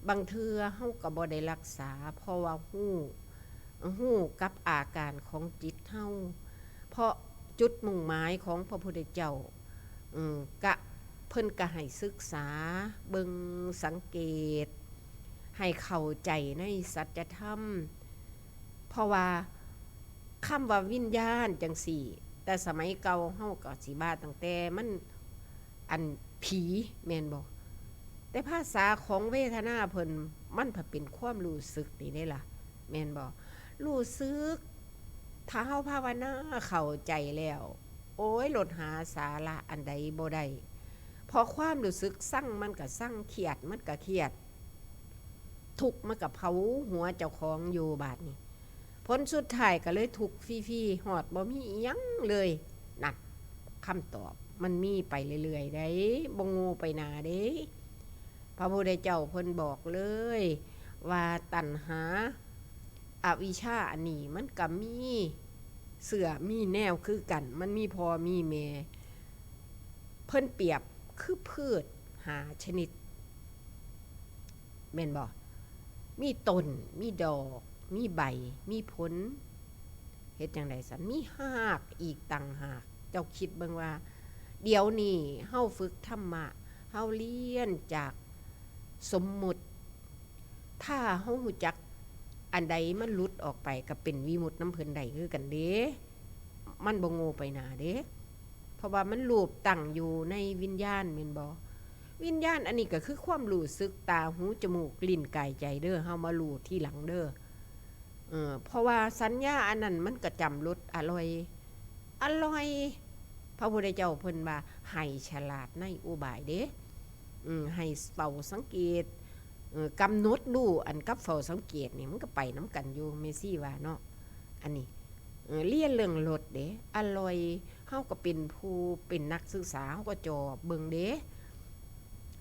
บางเทื่อเฮาก็บ่ได้รักษา เพราะว่าฮู้ ฮู้กับอาการของจิตเฮา เพราะจุดมุ่งหมายของพระพุทธเจ้า อืม กะ เพิ่นกะให้ศึกษา เบิ่ง สังเกต ให้เข้าใจในสัจธรรม เพราะว่าคำว่าวิญญาณจังซี้ แต่สมัยเก่าเฮาก็สิว่าตั้งแต่มัน อัน ผี แม่นบ่ แต่ภาษาของเวทนาเพิ่น มันผัดเป็นความรู้สึกนี่เด้ล่ะ แม่นบ่ รู้สึก ถ้าเฮาภาวนาเข้าใจแล้ว โอ้ย ลดหาสาระอันใดบ่ได้ เพราะความรู้สึกซังมันก็ซัง เครียดมันก็เครียด ทุกข์มันก็เผาหัวเจ้าของอยู่บาดนี้ ผลสุดท้ายก็เลยทุกข์ฟรีๆ ฮอดบ่มีอิหยังเลย นั่น คำตอบมันมีไปเรื่อยๆ เด้ บ่โง่ไปหน้าเด้ พระพุทธเจ้าเพิ่นบอกเลยว่าตัณหา อวิชชาอันนี้มันก็มีเสื้อมีแนวคือกัน มันมีพ่อมีแม่ เพิ่นเปรียบคือพืชห้าชนิด แม่นบ่ มีต้น มีดอก มีใบ มีผล เฮ็ดจั่งใดซั้น มีฮากอีกต่างหาก เจ้าคิดเบิ่งว่า เดี๋ยวนี้เฮาฝึกธรรมะ เฮาเรียนจากสมมุติ ถ้าเฮารู้จักอันใดมันหลุดออกไปก็เป็นวิมุตตินำเพิ่นได้คือกันเด้ มันบ่โง่ไปหน้าเด้ เพราะว่ามันรูปตั้งอยู่ในวิญญาณแม่นบ่ วิญญาณอันนี้ก็คือความรู้สึกตา หู จมูก ลิ้น กาย ใจเด้อ เฮามารู้ทีหลังเด้อ เออ เพราะว่าสัญญาอันนั้นมันก็จำรสอร่อย อร่อย พระพุทธเจ้าเพิ่นว่าให้ฉลาดในอุบายเด้ อืม ให้เฝ้าสังเกต เออ กำหนดรู้อันกับเฝ้าสังเกตนี่มันก็ไปนำกันอยู่ แม่ชีว่าเนาะ อันนี้ เออ เรียนเรื่องรสเด้ อร่อย เฮาก็เป็นผู้เป็นนักศึกษา เฮาก็จอบเบิ่งเด้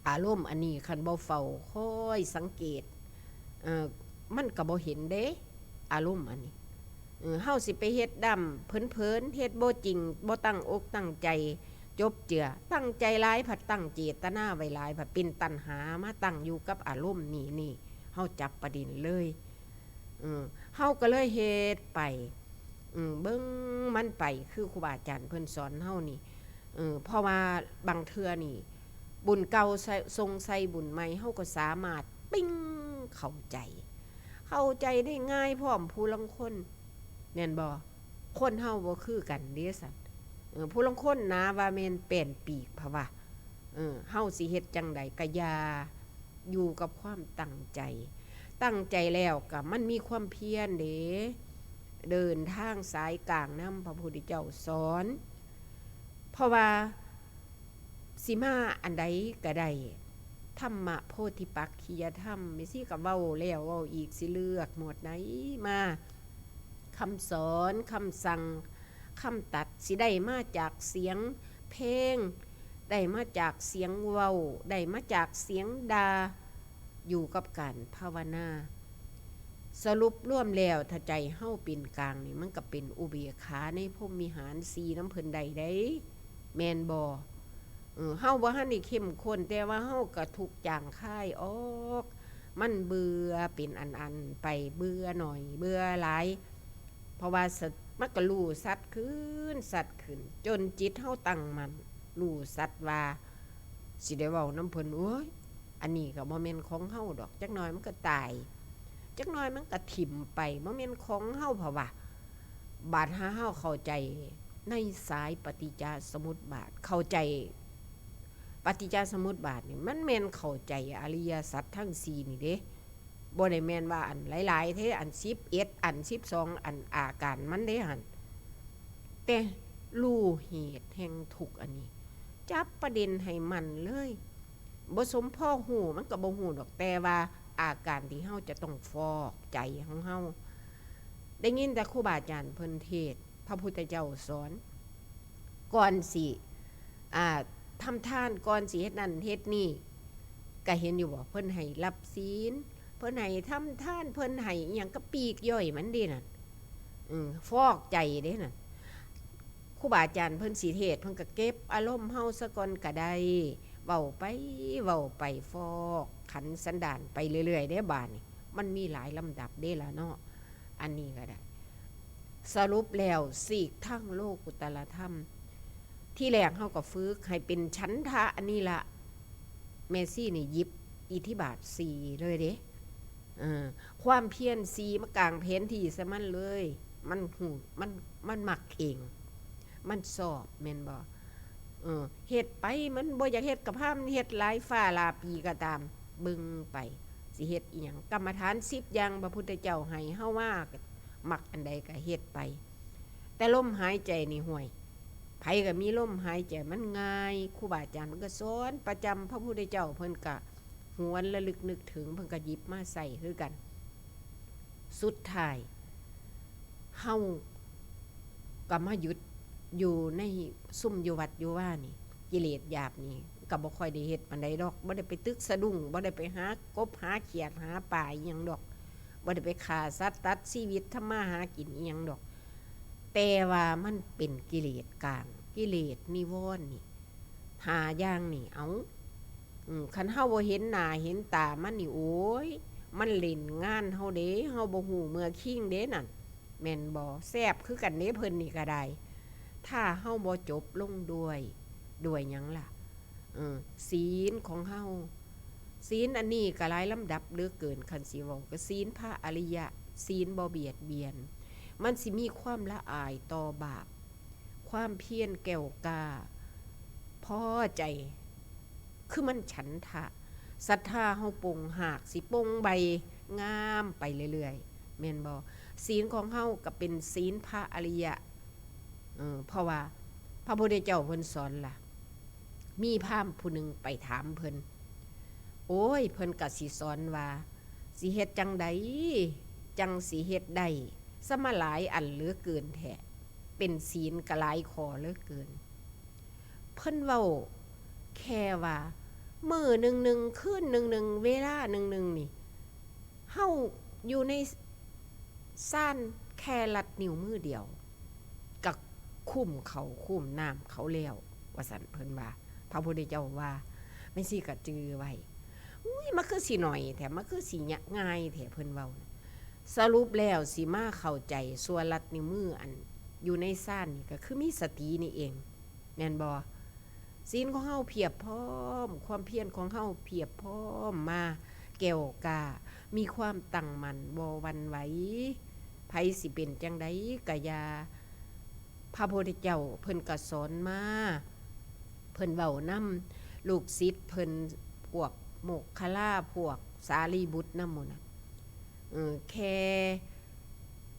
อารมณ์อันนี้คันบ่เฝ้าคอยสังเกต เออ มันก็บ่เห็นเด้ อารมณ์อันนี้ เออ เฮาสิไปเฮ็ดดำเผินๆ เฮ็ดบ่จริง บ่ตั้งอกตั้งใจ จบเจือ ตั้งใจหลายผัดตั้งเจตนาไว้หลายผัดเป็นตัณหามาตั้งอยู่กับอารมณ์นี่ นี่ เฮาจับประเด็นเลย เออ เฮาก็เลยเฮ็ดไป อืม เบิ่งมันไป คือครูบาอาจารย์เพิ่นสอนเฮานี่ เออ เพราะว่าบางเทื่อนี่ บุญเก่าใส่ ส่งใส่บุญใหม่ เฮาก็สามารถปิ้งเข้าใจ เข้าใจได้ง่ายพร้อม ผู้ลางคน แม่นบ่ คนเฮาบ่คือกันเด้สัน เออ ผู้ลางคนนะว่าแม่นแป้นปีก เพราะว่า เออ เฮาสิเฮ็ดจั่งใดก็อย่า อยู่กับความตั้งใจ ตั้งใจแล้วก็มันมีความเพียรเด้ เดินทางสายกลางนำพระพุทธเจ้าสอน เพราะว่าสิมาอันใดก็ได้ ธรรมะโพธิปักขิยธรรม แม่ชีก็เว้าแล้วเว้าอีก สิเลือกหมวดใดมา คำสอน คำสั่ง คำตัด สิได้มาจากเสียงเพลง ได้มาจากเสียงเว้า ได้มาจากเสียงด่า อยู่กับการภาวนา สรุปรวมแล้ว ถ้าใจเฮาเป็นกลางนี่ มันก็เป็นอุเบกขาในพรหมวิหารสี่นำเพิ่นได้เด้ แม่นบ่ เออ เฮาบ่ทันได้เข้มข้น แต่ว่าเฮาก็ทุกข์จางคายออก มันเบื่อเป็นอันๆ ไป เบื่อหน่อย เบื่อหลาย เพราะว่าสะ มันก็รู้ชัดขึ้น ชัดขึ้น จนจิตเฮาตั้งมั่น รู้ชัดว่า สิได้เว้านำเพิ่น โอ้ย อันนี้ก็บ่แม่นของเฮาดอก จักหน่อยมันก็ตาย จักหน่อยมันก็ถิ่มไป บ่แม่นของเฮา เพราะว่า บาดหาเฮาเข้าใจในสายปฏิจจสมุปบาท เข้าใจปฏิจจสมุปบาทนี่ มันแม่นเข้าใจอริยสัจทั้งสี่นี่เด้ บ่ได้แม่นว่าอันหลายๆเด้ อันสิบเอ็ด อันสิบสอง อันอาการมันเด้หั่น แต่รู้เหตุแห่งทุกข์อันนี้ จับประเด็นให้มั่นเลย บ่สมพอฮู้มันก็บ่ฮู้ดอก แต่ว่า อาการที่เฮาจะต้องฟอกใจของเฮา ได้ยินแต่ครูบาอาจารย์เพิ่นเทศน์ พระพุทธเจ้าสอน ก่อนสิ อ่า ทำทาน ก่อนสิเฮ็ดนั่นเฮ็ดนี่ ก็เห็นอยู่บ่ เพิ่นให้รับศีล เพิ่นให้ทำทาน เพิ่นให้อิหยัง ก็ปลีกย่อยมันเด้นั่น อืม ฟอกใจเด้นั่น ครูบาอาจารย์เพิ่นสิเทศน์ เพิ่นก็เก็บอารมณ์เฮาซะก่อนก็ได้ เว้าไป เว้าไป ฟอกขันสันดานไปเรื่อยๆ เด้บาดนี้ มันมีหลายลำดับเด้ล่ะเนาะ อันนี้ก็ได้ สรุปแล้ว ซีกทางโลกุตตรธรรม ที่แรกเฮาก็ฝึกให้เป็นฉันทะอันนี้ละ แม่ชีนี่หยิบอิทธิบาทสี่เลยเด้ เออ ความเพียรสี่มากางแผนที่ใส่มันเลย มันฮู้ มัน มันมักเอง มันชอบ แม่นบ่ เออ เฮ็ดไป มันบ่อยากเฮ็ดก็พามันเฮ็ด หลายฟ้าหลายปีก็ตาม เบิ่งไป สิเฮ็ดอิหยัง กรรมฐานสิบอย่างพระพุทธเจ้าให้เฮามา มักอันใดก็เฮ็ดไป แต่ลมหายใจนี่ ห่วย ไผก็มีลมหายใจ มันง่าย ครูบาอาจารย์เพิ่นก็สอนประจำ พระพุทธเจ้าเพิ่นก็หวนระลึกนึกถึง เพิ่นก็หยิบมาใช้คือกัน สุดท้าย เฮาก็มาหยุดอยู่ในซุมอยู่วัดอยู่วานี่ กิเลสหยาบนี่ก็บ่ค่อยได้เฮ็ดปานใดดอก บ่ได้ไปตึกสะดุ้ง บ่ได้ไปหากบหาเขียดหาปลาอิหยังดอก บ่ได้ไปฆ่าสัตว์ตัดชีวิตทำมาหากินอิหยังดอก แต่ว่ามันเป็นกิเลสกลาง กิเลสนิวรณ์นี่ ห้าอย่างนี่ เอ้า อืม คันเฮาบ่เห็นหน้าเห็นตามันนี่ โอ้ย มันเล่นงานเฮาเด้ เฮาบ่ฮู้เมื่อคิงเด้นั่น แม่นบ่ แซ่บคือกันเด้เพิ่นนี่ก็ได้ ถ้าเฮาบ่จบลงด้วย ด้วยหยังล่ะ เออ ศีลของเฮา ศีลอันนี้ก็หลายลำดับเหลือเกิน คันสิเว้าก็ศีลพระอริยะ ศีลบ่เบียดเบียน มันสิมีความละอายต่อบาป ความเพียรแกล้วกล้า พอใจ คือมันฉันทะ ศรัทธาเฮาป่งหากสิป่งใบงามไปเรื่อยๆ แม่นบ่ ศีลของเฮาก็เป็นศีลพระอริยะ เออ เพราะว่าพระพุทธเจ้าเพิ่นสอนล่ะ มีพราหมณ์ผู้หนึ่งไปถามเพิ่น โอ้ย เพิ่นก็สิสอนว่า สิเฮ็ดจั่งใด จั่งสิเฮ็ดได้ ซะมาหลายอันเหลือเกินแท้ เป็นศีลก็หลายข้อเหลือเกิน เพิ่นเว้าแค่ว่า มื้อหนึ่งหนึ่ง คืนหนึ่งหนึ่ง เวลาหนึ่งหนึ่งนี่ เฮาอยู่ในซานแค่ลัดนิ้วมือเดียว ก็คุ้มข้าวคุ้มน้ำเขาแล้ว ว่าซั่นเพิ่นว่า พระพุทธเจ้าว่า แม่ชีก็จื่อไว้ อุ้ย มันคือสิน้อยแท้ มันคือสิง่ายแท้ เพิ่นเว้านะ สรุปแล้วสิมาเข้าใจ ส่วนลัดนิ้วมืออันอยู่ในซานนี่ก็คือมีสตินี่เอง แม่นบ่ ศีลของเฮาเพียบพร้อม ความเพียรของเฮาเพียบพร้อมมา แกล้วกล้า มีความตั้งมั่น บ่หวั่นไหว ไผสิเป็นจั่งใดก็อย่า พระพุทธเจ้าเพิ่นก็สอนมา เพิ่นเว้านำลูกศิษย์เพิ่น พวกโมคคัลลา พวกสารีบุตรนำหมู่น่ะ เออ แค่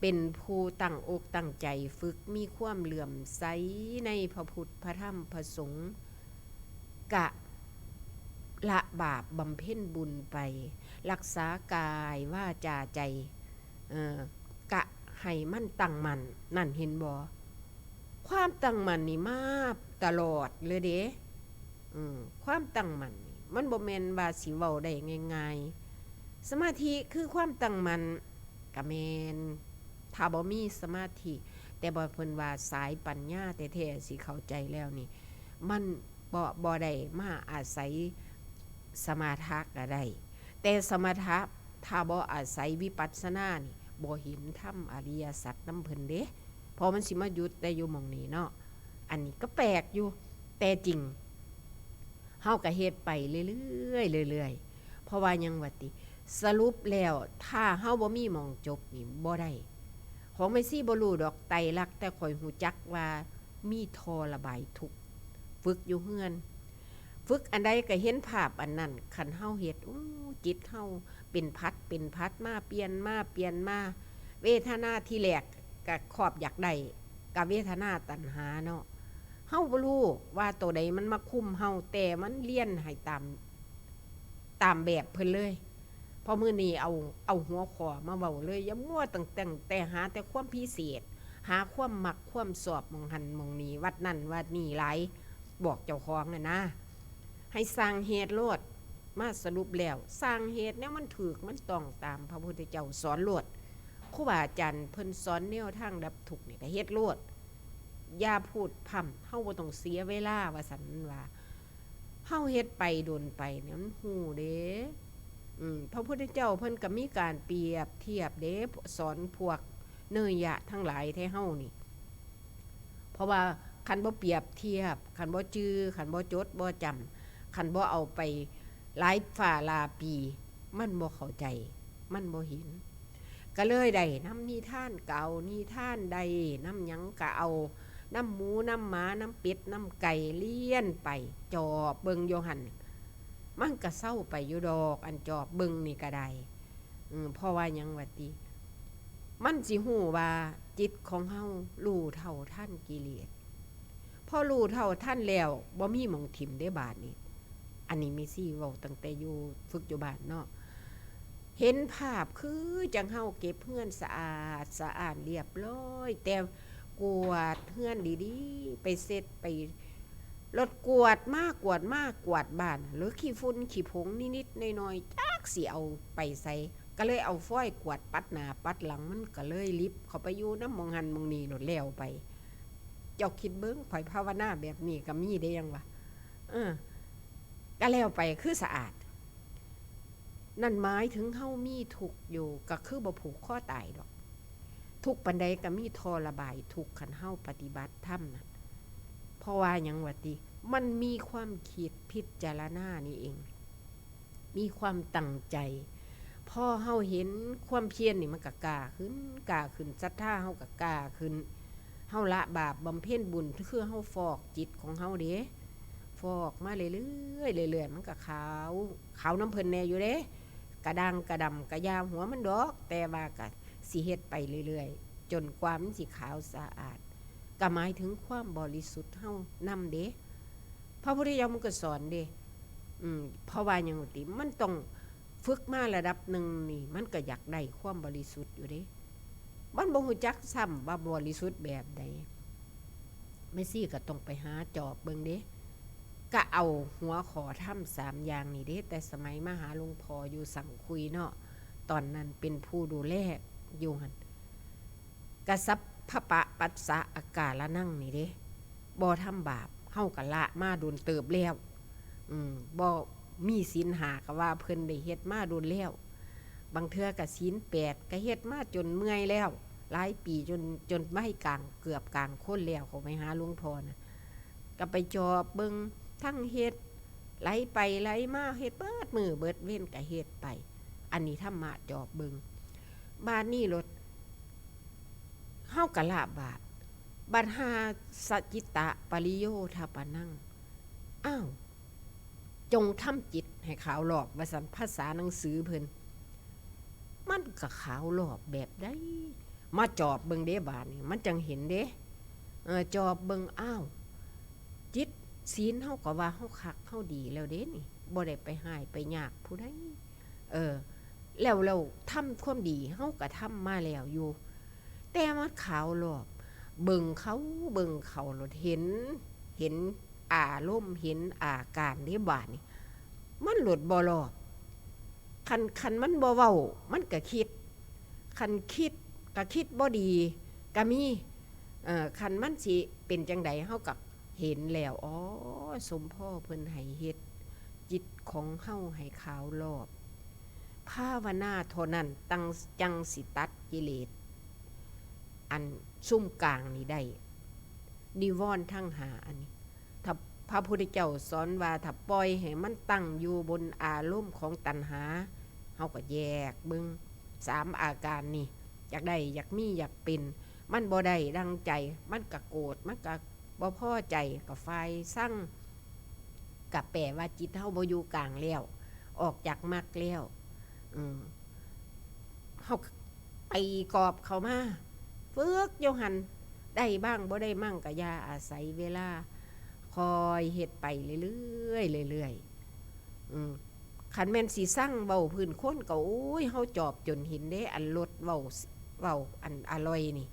เป็นผู้ตั้งอกตั้งใจฝึก มีความเลื่อมใสในพระพุทธ พระธรรม พระสงฆ์ กะละบาปบำเพ็ญบุญไป รักษากายวาจาใจ เออ กะให้มันตั้งมั่น นั่นเห็นบ่ ความตั้งมั่นนี่มาตลอดเลยเด้ อืม ความตั้งมั่นนี่ มันบ่แม่นว่าสิเว้าได้ง่ายๆ สมาธิคือความตั้งมั่น กะแม่น ถ้าบ่มีสมาธิ แต่บ่เพิ่นว่าสายปัญญาแท้ๆ สิเข้าใจแล้วนี่ มันบ่ บ่ได้มาอาศัยสมถะก็ได้ แต่สมถะถ้าบ่อาศัยวิปัสสนานี่ บ่เห็นธรรมอริยสัจนำเพิ่นเด้ เพราะมันสิมาหยุดได้อยู่หม่องนี้เนาะ อันนี้ก็แปลกอยู่ แต่จริง เฮาก็เฮ็ดไปเรื่อยๆ เรื่อยๆ เพราะว่าหยังวะติ สรุปแล้ว ถ้าเฮาบ่มีหม่องจบนี่บ่ได้ ของแม่ชีบ่รู้ดอก ไตรลักษณ์ แต่ข้อยฮู้จักว่ามีท่อระบายทุกข์ ฝึกอยู่เฮือน ฝึกอันใดก็เห็นภาพอันนั้น คันเฮาเฮ็ด อู้ จิตเฮาเป็นผัดเป็นผัดมา เปลี่ยนมาเปลี่ยนมา เวทนาทีแรกก็ครอบอยากได้ ก็เวทนาตัณหาเนาะ เฮาบ่รู้ว่าตัวใดมันมาคุมเฮา แต่มันเลียนให้ตาม ตามแบบเพิ่นเลย พอมื้อนี้เอา เอาหัวข้อมาเว้าเลย อย่ามัวตั้ง ตั้งแต่หาแต่ความพิเศษ หาความมักความชอบหม่องหั้นหม่องนี้ วัดนั่นวัดนี้หลาย บอกเจ้าของน่ะนะ ให้สร้างเหตุโลด มาสรุปแล้ว สร้างเหตุแนวมันถูกมันต้องตามพระพุทธเจ้าสอนโลด ครูบาอาจารย์เพิ่นสอนแนวทางดับทุกข์นี่ก็เฮ็ดโลด อย่าพูดพร่ำ เฮาบ่ต้องเสียเวลา ว่าซั่นมันว่า เฮาเฮ็ดไปโดนไปเนี่ยมันฮู้เด้ อืม พระพุทธเจ้าเพิ่นก็มีการเปรียบเทียบเด้ สอนพวกเนยยะทั้งหลายแท้เฮานี่ เพราะว่าคันบ่เปรียบเทียบ คันบ่จื่อ คันบ่จดบ่จำ คันบ่เอาไปหลายฟ้าหลายปี มันบ่เข้าใจ มันบ่เห็น ก็เลยได้นำนิทานเก่า นิทานใด นำหยังก็เอา นำหมู นำหมา นำเป็ด นำไก่เลียนไป จอบเบิ่งอยู่หั่น มันก็เซาไปอยู่ดอก อันจอบเบิ่งนี่ก็ได้ อืม เพราะว่าหยังวะติ มันสิฮู้ว่าจิตของเฮารู้เท่าทันกิเลส พอรู้เท่าทันแล้ว บ่มีหม่องถิ่มเด้บาดนี้ อันนี้แม่ชีเว้าตั้งแต่อยู่ฝึกอยู่บ้านเนาะ เห็นภาพคือจั่งเฮาเก็บเฮือนสะอาดสะอ้านเรียบร้อย แต่กวาดเฮือนดีๆ ไปเช็ดไป รถกวาดมากวาดมากวาดบ้าน หรือขี้ฝุ่นขี้ผงนิดๆหน่อยๆ จักสิเอาไปไส ก็เลยเอาฟอยล์กวาดปัดหน้าปัดหลัง มันก็เลยหลิบเข้าไปอยู่นำหม่องหั้นหม่องนี้โลดแล้วไป เจ้าคิดเบิ่ง ข้อยภาวนาแบบนี้ก็มีเด้ยังวะ เออ ก็แล้วไปคือสะอาด นั่นหมายถึงเฮามีทุกข์อยู่ ก็คือบ่ผูกคอตายดอก ทุกข์ปานใดก็มีท่อระบายทุกข์ คันเฮาปฏิบัติธรรมน่ะ เพราะว่าหยังวะติ มันมีความคิดพิจารณานี่เอง มีความตั้งใจ พอเฮาเห็นความเพียรนี่มันก็กล้าขึ้น กล้าขึ้น ศรัทธาเฮาก็กล้าขึ้น เฮาละบาปบำเพ็ญบุญ คือเฮาฟอกจิตของเฮาเด้ ฟอกมาเรื่อยๆเรื่อยๆ มันก็ขาว ขาวนำเพิ่นแหน่อยู่เด้ กะด่างกะดำกะยาหัวมันดอก แต่ว่าก็สิเฮ็ดไปเรื่อยๆ จนกว่ามันสิขาวสะอาด ก็หมายถึงความบริสุทธิ์เฮานำเด้ พระพุทธเจ้ามันก็สอนเด้ อืม เพราะว่าหยังติ มันต้องฝึกมาระดับหนึ่งนี่ มันก็อยากได้ความบริสุทธิ์อยู่เด้ มันบ่ฮู้จักซ้ำว่าบริสุทธิ์แบบใด แม่ชีก็ต้องไปหาจอบเบิ่งเด้ ก็เอาหัวข้อธรรมสามอย่างนี่เด้ แต่สมัยมาหาหลวงพ่ออยู่สังคุยเนาะ ตอนนั้นเป็นผู้ดูแลอยู่หั่น กสัพพปะปัสสะอาการะนังนี่เด้ บ่ทำบาป เฮาก็ละมาโดนเติบแล้ว อืม บ่มีศีลห้าก็ว่าเพิ่นได้เฮ็ดมาโดนแล้ว บางเทื่อก็ศีลแปดก็เฮ็ดมาจนเมื่อยแล้ว หลายปีจน จนวัยกลาง เกือบกลางคนแล้ว เขาไปหาหลวงพ่อน่ะ ก็ไปจอบเบิ่ง ทั้งเฮ็ด ไหลไปไหลมา เฮ็ดเบิดมื้อเบิดเว็นก็เฮ็ดไป อันนี้ธรรมะจอบเบิ่ง บาดนี้โลด เฮาก็ละบาป บัดหาสะจิตตะปริโยทปะนัง อ้าว จงทำจิตให้ขาวลอก ว่าซั่น ภาษาหนังสือเพิ่น มันก็ขาวลอกแบบใด มาจอบเบิ่งเด้บาดนี้ มันจั่งเห็นเด้ เออ จอบเบิ่ง อ้าว จิตศีลเฮาก็ว่าเฮาคักเฮาดีแล้วเด้นี่ บ่ได้ไปฮ้ายไปยากผู้ใด เออ แล้ว แล้วทำความดีเฮาก็ทำมาแล้วอยู่ แต่มันขาวลอก เบิ่งเขา เบิ่งเขาโลดเห็น เห็นอารมณ์ เห็นอาการเด้บาดนี้ มันโลดบ่ลอก คัน คันมันบ่เว้า มันก็คิด คันคิดก็คิดบ่ดีก็มี เอ่อ คันมันสิเป็นจั่งใด เฮาก็เห็นแล้ว อ๋อ สมพ่อเพิ่นให้เฮ็ดจิตของเฮาให้ขาวลอก ภาวนาเท่านั้นตัง จั่งสิตัดกิเลส อันซุ่มกลางนี่ได้ นิวรณ์ทั้งห้าอันนี้ ถ้าพระพุทธเจ้าสอนว่าถ้าปล่อยให้มันตั้งอยู่บนอารมณ์ของตัณหา เฮาก็แยกเบิ่งสามอาการนี่ อยากได้ อยากมี อยากเป็น มันบ่ได้ดังใจ มันก็โกรธ มันก็บ่พอใจ ก็ฝ่ายซัง ก็แปลว่าจิตเฮาบ่อยู่กลางแล้ว ออกจากมรรคแล้ว อืม เฮาก็ตีกรอบเข้ามา ฝึกอยู่หั่น ได้บ้างบ่ได้มั่งก็อย่าอาศัยเวลา คอยเฮ็ดไปเรื่อยๆเรื่อยๆ อืม คันแม่นสิซังเว้าพื้นคนก็ โอ้ย เฮาจอบจนเห็นเด้ อันรถเว้า เว้าอันอร่อยนี่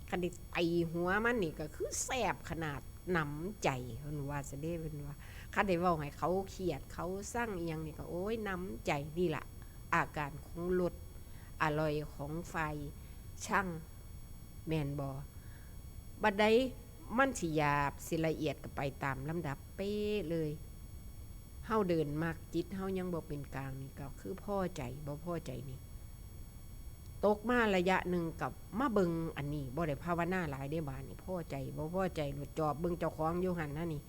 คันได้ตีหัวมันนี่ก็คือแซ่บขนาด หนำใจ เพิ่นว่าซะเด้ เพิ่นว่า คันได้เว้าให้เขาเคียด เขาซังอิหยังนี่ก็ โอ้ย หนำใจ นี่ล่ะ อาการของรถอร่อยของฝ่ายซัง แม่นบ่ บัดใดมันสิหยาบ สิละเอียดก็ไปตามลำดับเป๊ะเลย เฮาเดินมัก จิตเฮายังบ่เป็นกลางนี่ก็คือพอใจ บ่พอใจนี่ ตกมาระยะหนึ่งก็มาเบิ่งอันนี้ บ่ได้ภาวนาหลายเด้บาดนี้ พอใจ บ่พอใจ โลดจอบเบิ่งเจ้าของอยู่หั่นนะนี่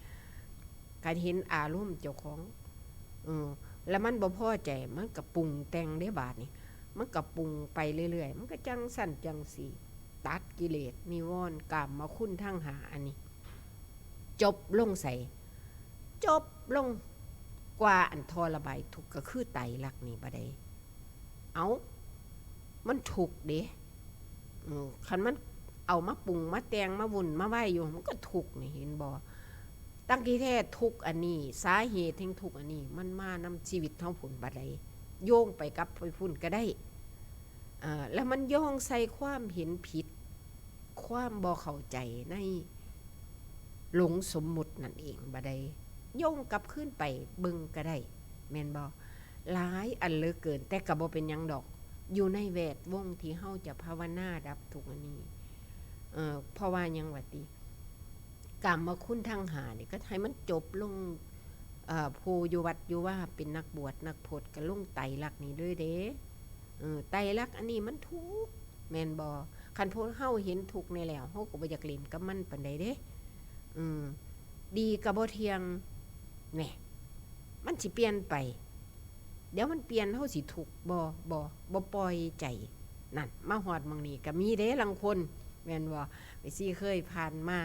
คันเห็นอารมณ์เจ้าของ เออ แล้วมันบ่พอใจ มันก็ปรุงแต่งเด้บาดนี้ มันก็ปรุงไปเรื่อยๆ มันก็จังซั่นจังซี้ ตัดกิเลส นิวรณ์ กามคุณทั้งห้าอันนี้ จบลงไส จบลงกว่าอันท่อระบายทุกข์ก็คือไตรลักษณ์นี่บัดใด เอ้า มันทุกข์เด้ อืม คันมันเอามาปรุงมาแต่งมาวุ่นมาไว้อยู่ มันก็ทุกข์นี่ เห็นบ่ ตั้งที่แท้ทุกข์อันนี้ สาเหตุแห่งทุกข์อันนี้ มันมานำชีวิตเฮาพุ้นบัดใด โยงไปกับไปพุ้นก็ได้ อ่า แล้วมันโยงใส่ความเห็นผิด ความบ่เข้าใจในหลงสมมุตินั่นเองบัดใด โยงกลับคืนไปเบิ่งก็ได้ แม่นบ่ หลายอันเหลือเกิน แต่ก็บ่เป็นหยังดอก อยู่ในแวดวงที่เฮาจะภาวนาดับทุกข์อันนี้ เอ่อ เพราะว่าหยังวะติ กามคุณทั้งห้านี่ก็ให้มันจบลง เอ่อ ผู้อยู่วัดอยู่วาเป็นนักบวชนักพจน์ก็ลงไตรลักษณ์นี่เลยเด้ เออ ไตรลักษณ์อันนี้มันทุกข์ แม่นบ่ คันพวกเฮาเห็นทุกข์นี่แล้ว เฮาก็บ่อยากเล่นกับมันปานใดเด้ อืม ดีก็บ่เที่ยง แหน่ มันสิเปลี่ยนไป เดี๋ยวมันเปลี่ยน เฮาสิทุกข์บ่ บ่ บ่ปล่อยใจ นั่น มาฮอดหม่องนี้ก็มีเด้ลางคน แม่นบ่ แม่ชีเคยผ่านมา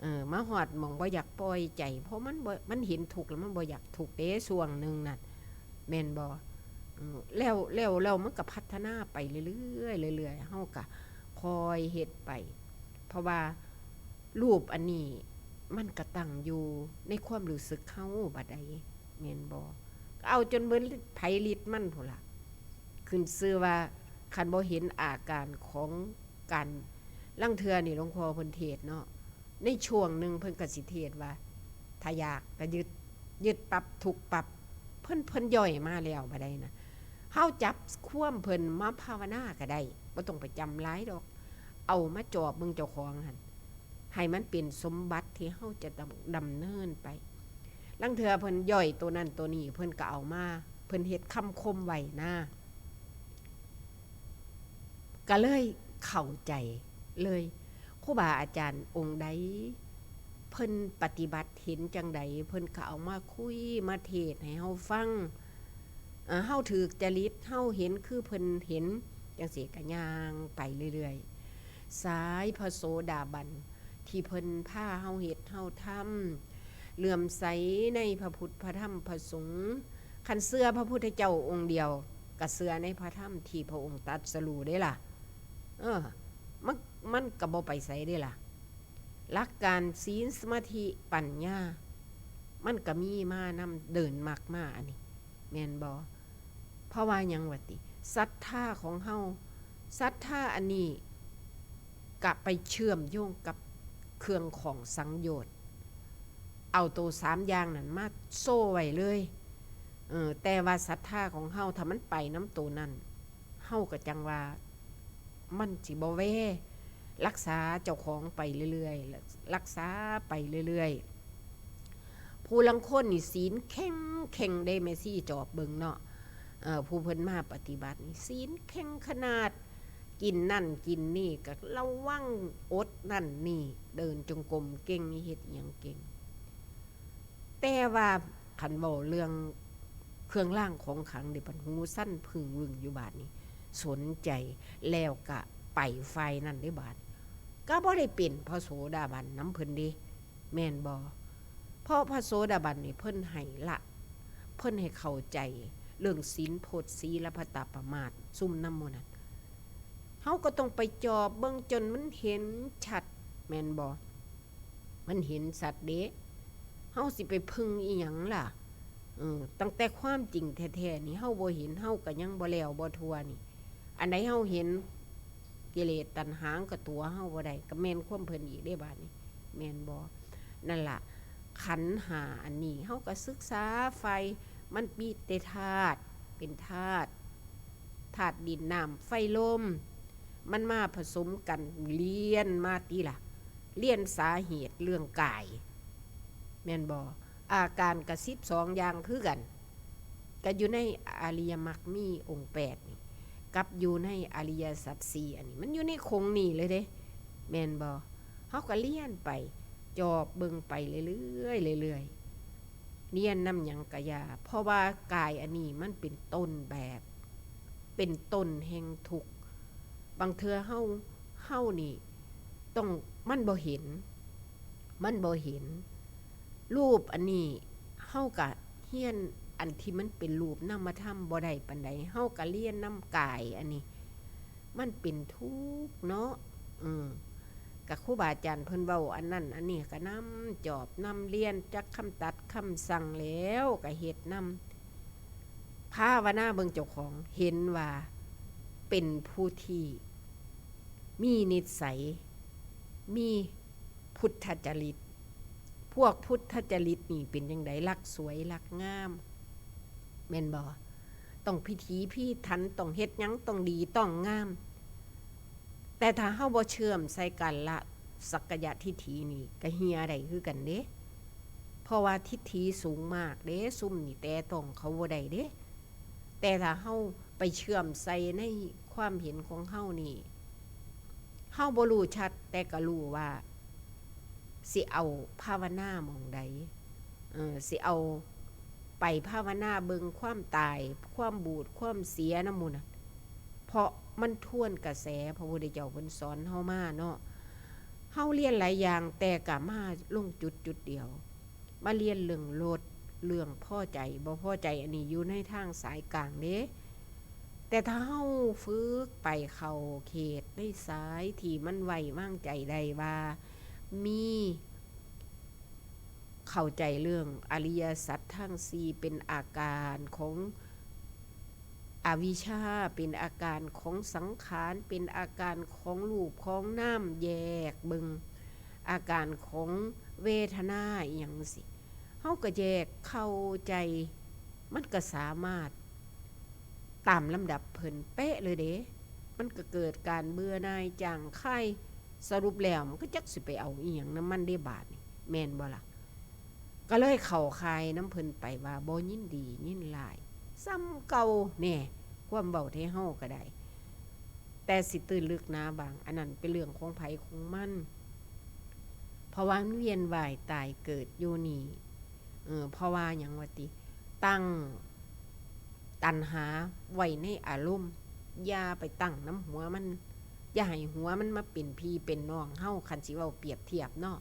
เออ มาฮอดหม่องบ่อยากปล่อยใจ เพราะมันบ่ มันเห็นทุกข์แล้วมันบ่อยากทุกข์เด้ช่วงหนึ่งนั่น แม่นบ่ อืม แล้ว แล้ว แล้วมันก็พัฒนาไปเรื่อยๆ เรื่อยๆ เฮาก็ค่อยเฮ็ดไป เพราะว่ารูปอันนี้มันก็ตั้งอยู่ในความรู้สึกเฮาบัดใด แม่นบ่ เอาจนเบิดฤทธิ์ไผฤทธิ์มันพู้นล่ะ ขึ้นชื่อว่าคันบ่เห็นอาการของการ ลางเทื่อนี่หลวงพ่อเพิ่นเทศน์เนาะ ในช่วงหนึ่งเพิ่นก็สิเทศน์ว่า ถ้าอยากก็ยึด ยึดปั๊บทุกข์ปั๊บ เพิ่น เพิ่นย่อยมาแล้วบัดใดนะ เฮาจับความเพิ่นมาภาวนาก็ได้ บ่ต้องไปจำหลายดอก เอามาจอบเบิ่งเจ้าของหั่น ให้มันเป็นสมบัติที่เฮาจะต้องดำเนินไป ลางเทื่อเพิ่นย่อยตัวนั้นตัวนี้ เพิ่นก็เอามา เพิ่นเฮ็ดคำคมไว้นะ ก็เลยเข้าใจเลย ครูบาอาจารย์องค์ใด เพิ่นปฏิบัติเห็นจั่งใด เพิ่นก็เอามาคุยมาเทศน์ให้เฮาฟัง เอ่อ เฮาถืกจริต เฮาเห็นคือเพิ่นเห็น จั่งซี้ก็ย่างไปเรื่อยๆ สายพระโสดาบัน ที่เพิ่นพาเฮาเฮ็ดเฮาทำ เลื่อมใสในพระพุทธพระธรรมพระสงฆ์ คันเชื่อพระพุทธเจ้าองค์เดียว ก็เชื่อในพระธรรมที่พระองค์ตรัสรู้เด้ล่ะ เออ มัน มันก็บ่ไปไสเด้ล่ะ หลักการศีลสมาธิปัญญา มันก็มีมานำ เดินมรรคมาอันนี้ แม่นบ่ เพราะว่าหยังวะติ ศรัทธาของเฮา ศรัทธาอันนี้กะไปเชื่อมโยงกับเครื่องของสังโยชน์ เอาโตสามอย่างนั้นมาโซ่ไว้เลย เออ แต่ว่าศรัทธาของเฮาถ้ามันไปนำโตนั้น เฮาก็จั่งว่ามันสิบ่แว รักษาเจ้าของไปเรื่อยๆ รักษาไปเรื่อยๆ ผู้ลางคนนี่ศีลแข็งแข็งเด้ แม่ชีจอบเบิ่งเนาะ เอ่อ ผู้เพิ่นมาปฏิบัตินี่ศีลแข็งขนาด กินนั่นกินนี่ก็ระวัง อดนั่นนี่ เดินจงกรมเก่ง เฮ็ดอิหยังเก่ง แต่ว่าคันเว้าเรื่องเครื่องรางของขลังนี่ บัดหูสั่นผึ้งวึ่งอยู่บาดนี้ สนใจแล้วก็ไปฝ่ายนั้นเด้บาด ก็บ่ได้เป็นพระโสดาบันนำเพิ่นเด้ แม่นบ่ เพราะพระโสดาบันนี่เพิ่นให้ละ เพิ่นให้เข้าใจเรื่องศีลพจน์ ศีลปตปมาส ซุมนำหมู่นั้น เฮาก็ต้องไปจอบเบิ่งจนมันเห็นชัด แม่นบ่ มันเห็นชัดเด้ เฮาสิไปพึ่งอิหยังล่ะ เออ ตั้งแต่ความจริงแท้ๆนี่ เฮาบ่เห็น เฮาก็ยังบ่แล้วบ่ทั่วนี่ อันใดเฮาเห็น กิเลสตัณหาก็ตั๋วเฮาบ่ได้ ก็แม่นความเพิ่นอีกเด้บาดนี้ แม่นบ่ นั่นล่ะ ขันธ์ห้าอันนี้ เฮาก็ศึกษาไฟ มันมีแต่ธาตุ เป็นธาตุ ธาตุดิน น้ำ ไฟ ลม มันมาผสมกัน เรียนมาติล่ะ เรียนสาเหตุเรื่องกาย แม่นบ่ อาการก็สิบสองอย่างคือกัน ก็อยู่ในอริยมรรคมีองค์แปดนี่ กับอยู่ในอริยสัจสี่อันนี้ มันอยู่ในโครงนี้เลยเด้ แม่นบ่ เฮาก็เรียนไป จอบเบิ่งไปเรื่อยๆ เรื่อยๆ เรียนนำหยังกะอย่า เพราะว่ากายอันนี้มันเป็นต้นแบบ เป็นต้นแห่งทุกข์ บางเทื่อเฮา เฮานี่ต้อง มันบ่เห็น มันบ่เห็น รูปอันนี้ เฮากะเรียนอันที่มันเป็นรูปนามธรรมบ่ได้ปานใด เฮากะเรียนนำกายอันนี้ มันเป็นทุกข์เนาะ อืม กะครูบาอาจารย์เพิ่นเว้าอันนั้นอันนี้กะนำจอบนำเรียน จักคำตัดคำสั่งแล้วกะเฮ็ดนำ ภาวนาเบิ่งเจ้าของ เห็นว่าเป็นผู้ที่มีนิสัย มีพุทธจริต พวกพุทธจริตนี่เป็นจั่งใด รักสวยรักงาม แม่นบ่ ต้องพิถีพิถัน ต้องเฮ็ดหยังต้องดีต้องงาม แต่ถ้าเฮาบ่เชื่อมใส่การละสักกายทิฏฐินี่ ก็เหี่ยได้คือกันเด้ เพราะว่าทิฏฐิสูงมากเด้ ซุมนี่แตะต้องเขาบ่ได้เด้ แต่ถ้าเฮาไปเชื่อมใส่ในความเห็นของเฮานี่ เฮาบ่รู้ชัด แต่ก็รู้ว่าสิเอาภาวนาหม่องใด เออ สิเอาไปภาวนาเบิ่งความตาย ความบูด ความเสียนำหมู่นั่น เพราะมันทวนกระแสพระพุทธเจ้าเพิ่นสอนเฮามาเนาะ เฮาเรียนหลายอย่าง แต่ก็มาลงจุดจุดเดียว มาเรียนเรื่องลด เรื่องพอใจ บ่พอใจ อันนี้อยู่ในทางสายกลางเด้ แต่ถ้าเฮาฝึกไปเข้าเขตในสายที่มันไว้วางใจได้ว่า มี เข้าใจเรื่องอริยสัจทั้งสี่ เป็นอาการของอวิชชา เป็นอาการของสังขาร เป็นอาการของรูปของนาม แยกเบิ่ง อาการของเวทนาอิหยังจั่งซี้ เฮาก็แยกเข้าใจ มันก็สามารถตามลำดับเพิ่นเป๊ะเลยเด้ มันก็เกิดการเบื่อหน่ายจางคาย สรุปแล้วมันก็จักสิไปเอาอิหยังนำมันเด้บาดนี่ แม่นบ่ล่ะ ก็เลยเข้าข่ายนำเพิ่นไปว่าบ่ยินดียินร้าย ส่ำเก่าแน่ ความเว้าไทเฮาก็ได้ แต่สิตื้นลึกหนาบาง อันนั้นเป็นเรื่องของไผของมัน เพราะว่ามันเวียนว่ายตายเกิดอยู่นี่ เออ เพราะว่าหยังวะติ ตั้งตัณหาไว้ในอารมณ์ อย่าไปตั้งนำหัวมัน อย่าให้หัวมันมาเป็นพี่เป็นน้องเฮา คันสิเว้าเปรียบเทียบเนาะ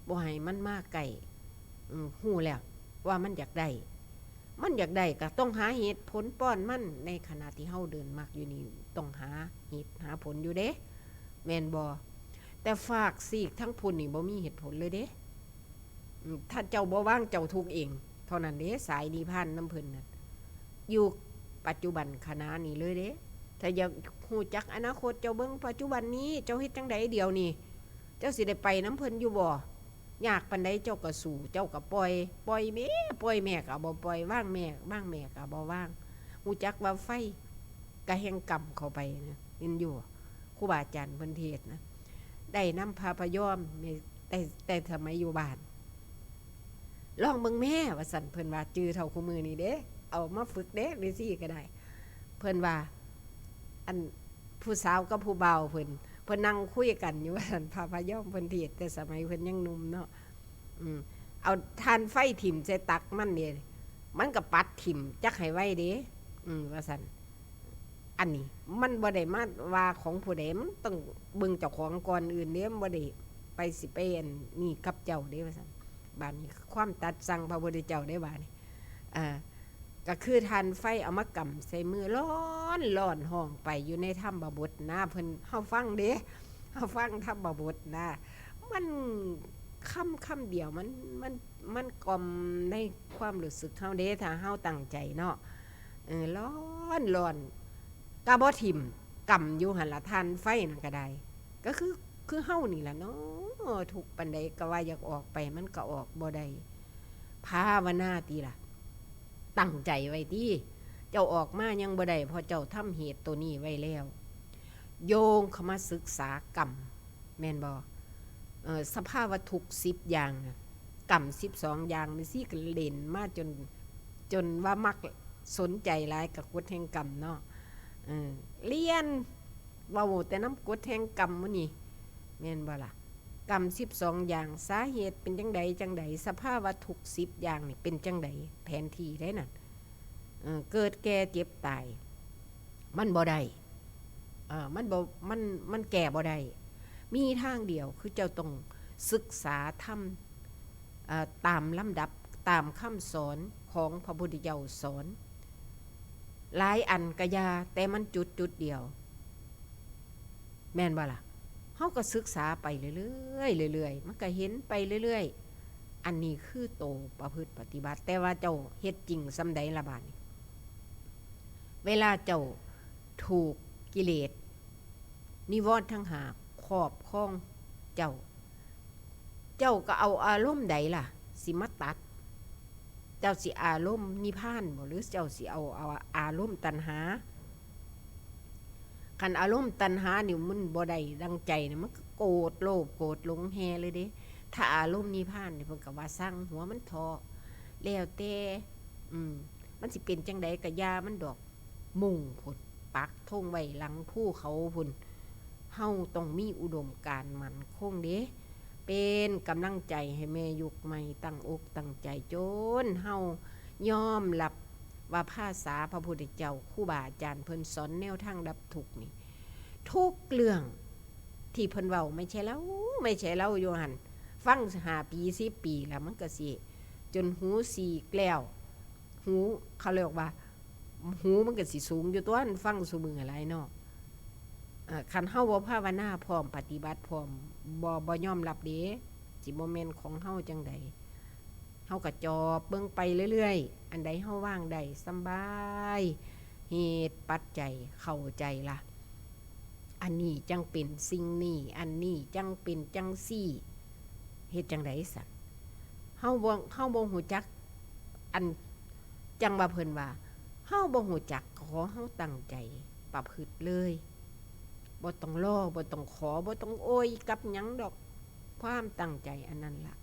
บ่ให้มันมาใกล้ อืม ฮู้แล้วว่ามันอยากได้ มันอยากได้ก็ต้องหาเหตุผลป้อนมัน ในขณะที่เฮาเดินมรรคอยู่นี่ ต้องหาเหตุหาผลอยู่เด้ แม่นบ่ แต่ฟากซีกทั้งพุ้นนี่บ่มีเหตุผลเลยเด้ อืม ถ้าเจ้าบ่วางเจ้าทุกข์เอง เท่านั้นเด้ สายนิพพานนำเพิ่นน่ะ อยู่ปัจจุบันขณะนี้เลยเด้ ถ้าอยากฮู้จักอนาคต เจ้าเบิ่งปัจจุบันนี้ เจ้าเฮ็ดจั่งใดเดี๋ยวนี้ เจ้าสิได้ไปนำเพิ่นอยู่บ่ ยากปานใดเจ้าก็สู้ เจ้าก็ปล่อย ปล่อยแม่ ปล่อยแม่ก็บ่ปล่อย วางแม่ วางแม่ก็บ่วาง ฮู้จักว่าไฟก็แฮ่งกำเข้าไปนะ เห็นอยู่ ครูบาอาจารย์เพิ่นเทศน์นะ ได้นำพระพยอม แต่ แต่สมัยอยู่บ้าน ลองเบิ่งแม่ ว่าซั่น เพิ่นว่า จื่อเท่าคู่มื้อนี้เด้ เอามาฝึกเด้ แม่ชีก็ได้ เพิ่นว่า อัน ผู้สาวกับผู้บ่าวเพิ่น เพิ่นนั่งคุยกันอยู่ ว่าซั่น พระพยอมเพิ่นเทศน์ แต่สมัยเพิ่นยังหนุ่มเนาะ อืม เอาถ่านไฟถิ่มใส่ตักมันนี่ มันก็ปัดถิ่ม จักให้ไวเด้ อืม ว่าซั่น อันนี้มันบ่ได้มาว่าของผู้ใด มันต้องเบิ่งเจ้าของก่อนอื่นเด้ มันบ่ได้ไปสิไปอันนี้กับเจ้าเด้ ว่าซั่น บาดนี้ความตัดสั่งพระพุทธเจ้าได้บาดนี้ อ่า ก็คือถ่านไฟเอามากำใส่มือ ร้อน ร้อน ฮ้องไปอยู่ในธรรมบทนะ เพิ่น เฮาฟังเด้ เฮาฟังธรรมบทนะ มัน คำคำเดียวมันมันมันกล่อมในความรู้สึกเฮาเด้ ถ้าเฮาตั้งใจเนาะ เออ ร้อนร้อน กะบ่ถิ่ม กำอยู่หั่นล่ะ ถ่านไฟนั่นก็ได้ ก็คือ คือเฮานี่ล่ะเนาะ ทุกข์ปานใดก็ว่าอยากออกไป มันก็ออกบ่ได้ ภาวนาติล่ะ ตั้งใจไว้ติ เจ้าออกมายังบ่ได้ เพราะเจ้าทำเหตุตัวนี้ไว้แล้ว โยงเข้ามาศึกษากรรม แม่นบ่ เอ่อ สภาวะทุกข์สิบอย่างน่ะ กรรมสิบสองอย่าง แม่ชีก็เล่นมาจน จนว่ามักสนใจหลายกับกฎแห่งกรรมเนาะ เออ เรียน เว้าแต่นำกฎแห่งกรรมมื้อนี้ แม่นบ่ล่ะ กรรมสิบสองอย่าง สาเหตุเป็นจั่งใดจั่งใด สภาวะทุกข์สิบอย่างนี่เป็นจั่งใด แผนที่เด้นั่น เออ เกิดแก่เจ็บตาย มันบ่ได้ เอ่อ มันบ่ มัน มันแก้บ่ได้ มีทางเดียวคือเจ้าต้องศึกษาธรรม เอ่อ ตามลำดับ ตามคำสอนของพระพุทธเจ้าสอน หลายอันก็อย่า แต่มันจุดจุดเดียว แม่นบ่ล่ะ เฮาก็ศึกษาไปเรื่อยๆ เรื่อยๆ มันก็เห็นไปเรื่อยๆ อันนี้คือโตประพฤติปฏิบัติ แต่ว่าเจ้าเฮ็ดจริงส่ำใดล่ะบาดนี้ เวลาเจ้าถูกกิเลส นิวรณ์ทั้งห้าครอบครองเจ้า เจ้าก็เอาอารมณ์ใดล่ะ สิมาตัด เจ้าสิอารมณ์นิพพานบ่ หรือเจ้าสิเอา เอาอารมณ์ตัณหา คันอารมณ์ตัณหานี่มันบ่ได้ดังใจนะ มันก็โกรธโลภโกรธหลงแฮเลยเด้ ถ้าอารมณ์นิพพานนี่เพิ่นก็ว่าซ่างหัวมันเถาะ แล้วแต่ อืม มันสิเป็นจั่งใดก็อย่ามันดอก มุ่งพุ้น ปักธงไว้หลังภูเขาพุ้น เฮาต้องมีอุดมการณ์มั่นคงเด้ เป็นกำลังใจให้แม่ยุคใหม่ตั้งอกตั้งใจ จนเฮายอมรับว่าภาษาพระพุทธเจ้า ครูบาอาจารย์เพิ่นสอนแนวทางดับทุกข์นี่ ทุกเรื่องที่เพิ่นเว้า ไม่ใช่เล่า ไม่ใช่เล่าอยู่หั่น ฟังห้าปี สิบปีแล้ว มันก็สิจนหูสีกแล้ว หู เขาเรียกว่า หูมันก็สิสูงอยู่ตั๊ว ฟังซุมื้อหลายเนาะ อ่า คันเฮาบ่ภาวนาพร้อม ปฏิบัติพร้อม บ่ บ่ยอมรับเด้ สิบ่แม่นของเฮาจั่งใด เฮาก็จอบเบิ่งไปเรื่อยๆ อันใดเฮาวางได้สำบาย เหตุปัจจัยเข้าใจละ อันนี้จั่งเป็นสิ่งนี้ อันนี้จั่งเป็นจั่งซี้ เฮ็ดจั่งใดสัน เฮาบ่ เฮาบ่ฮู้จัก อัน จั่งว่าเพิ่นว่า เฮาบ่ฮู้จัก ขอเฮาตั้งใจประพฤติเลย บ่ต้องรอ บ่ต้องขอ บ่ต้องโอยกับหยังดอก ความตั้งใจอันนั้นล่ะ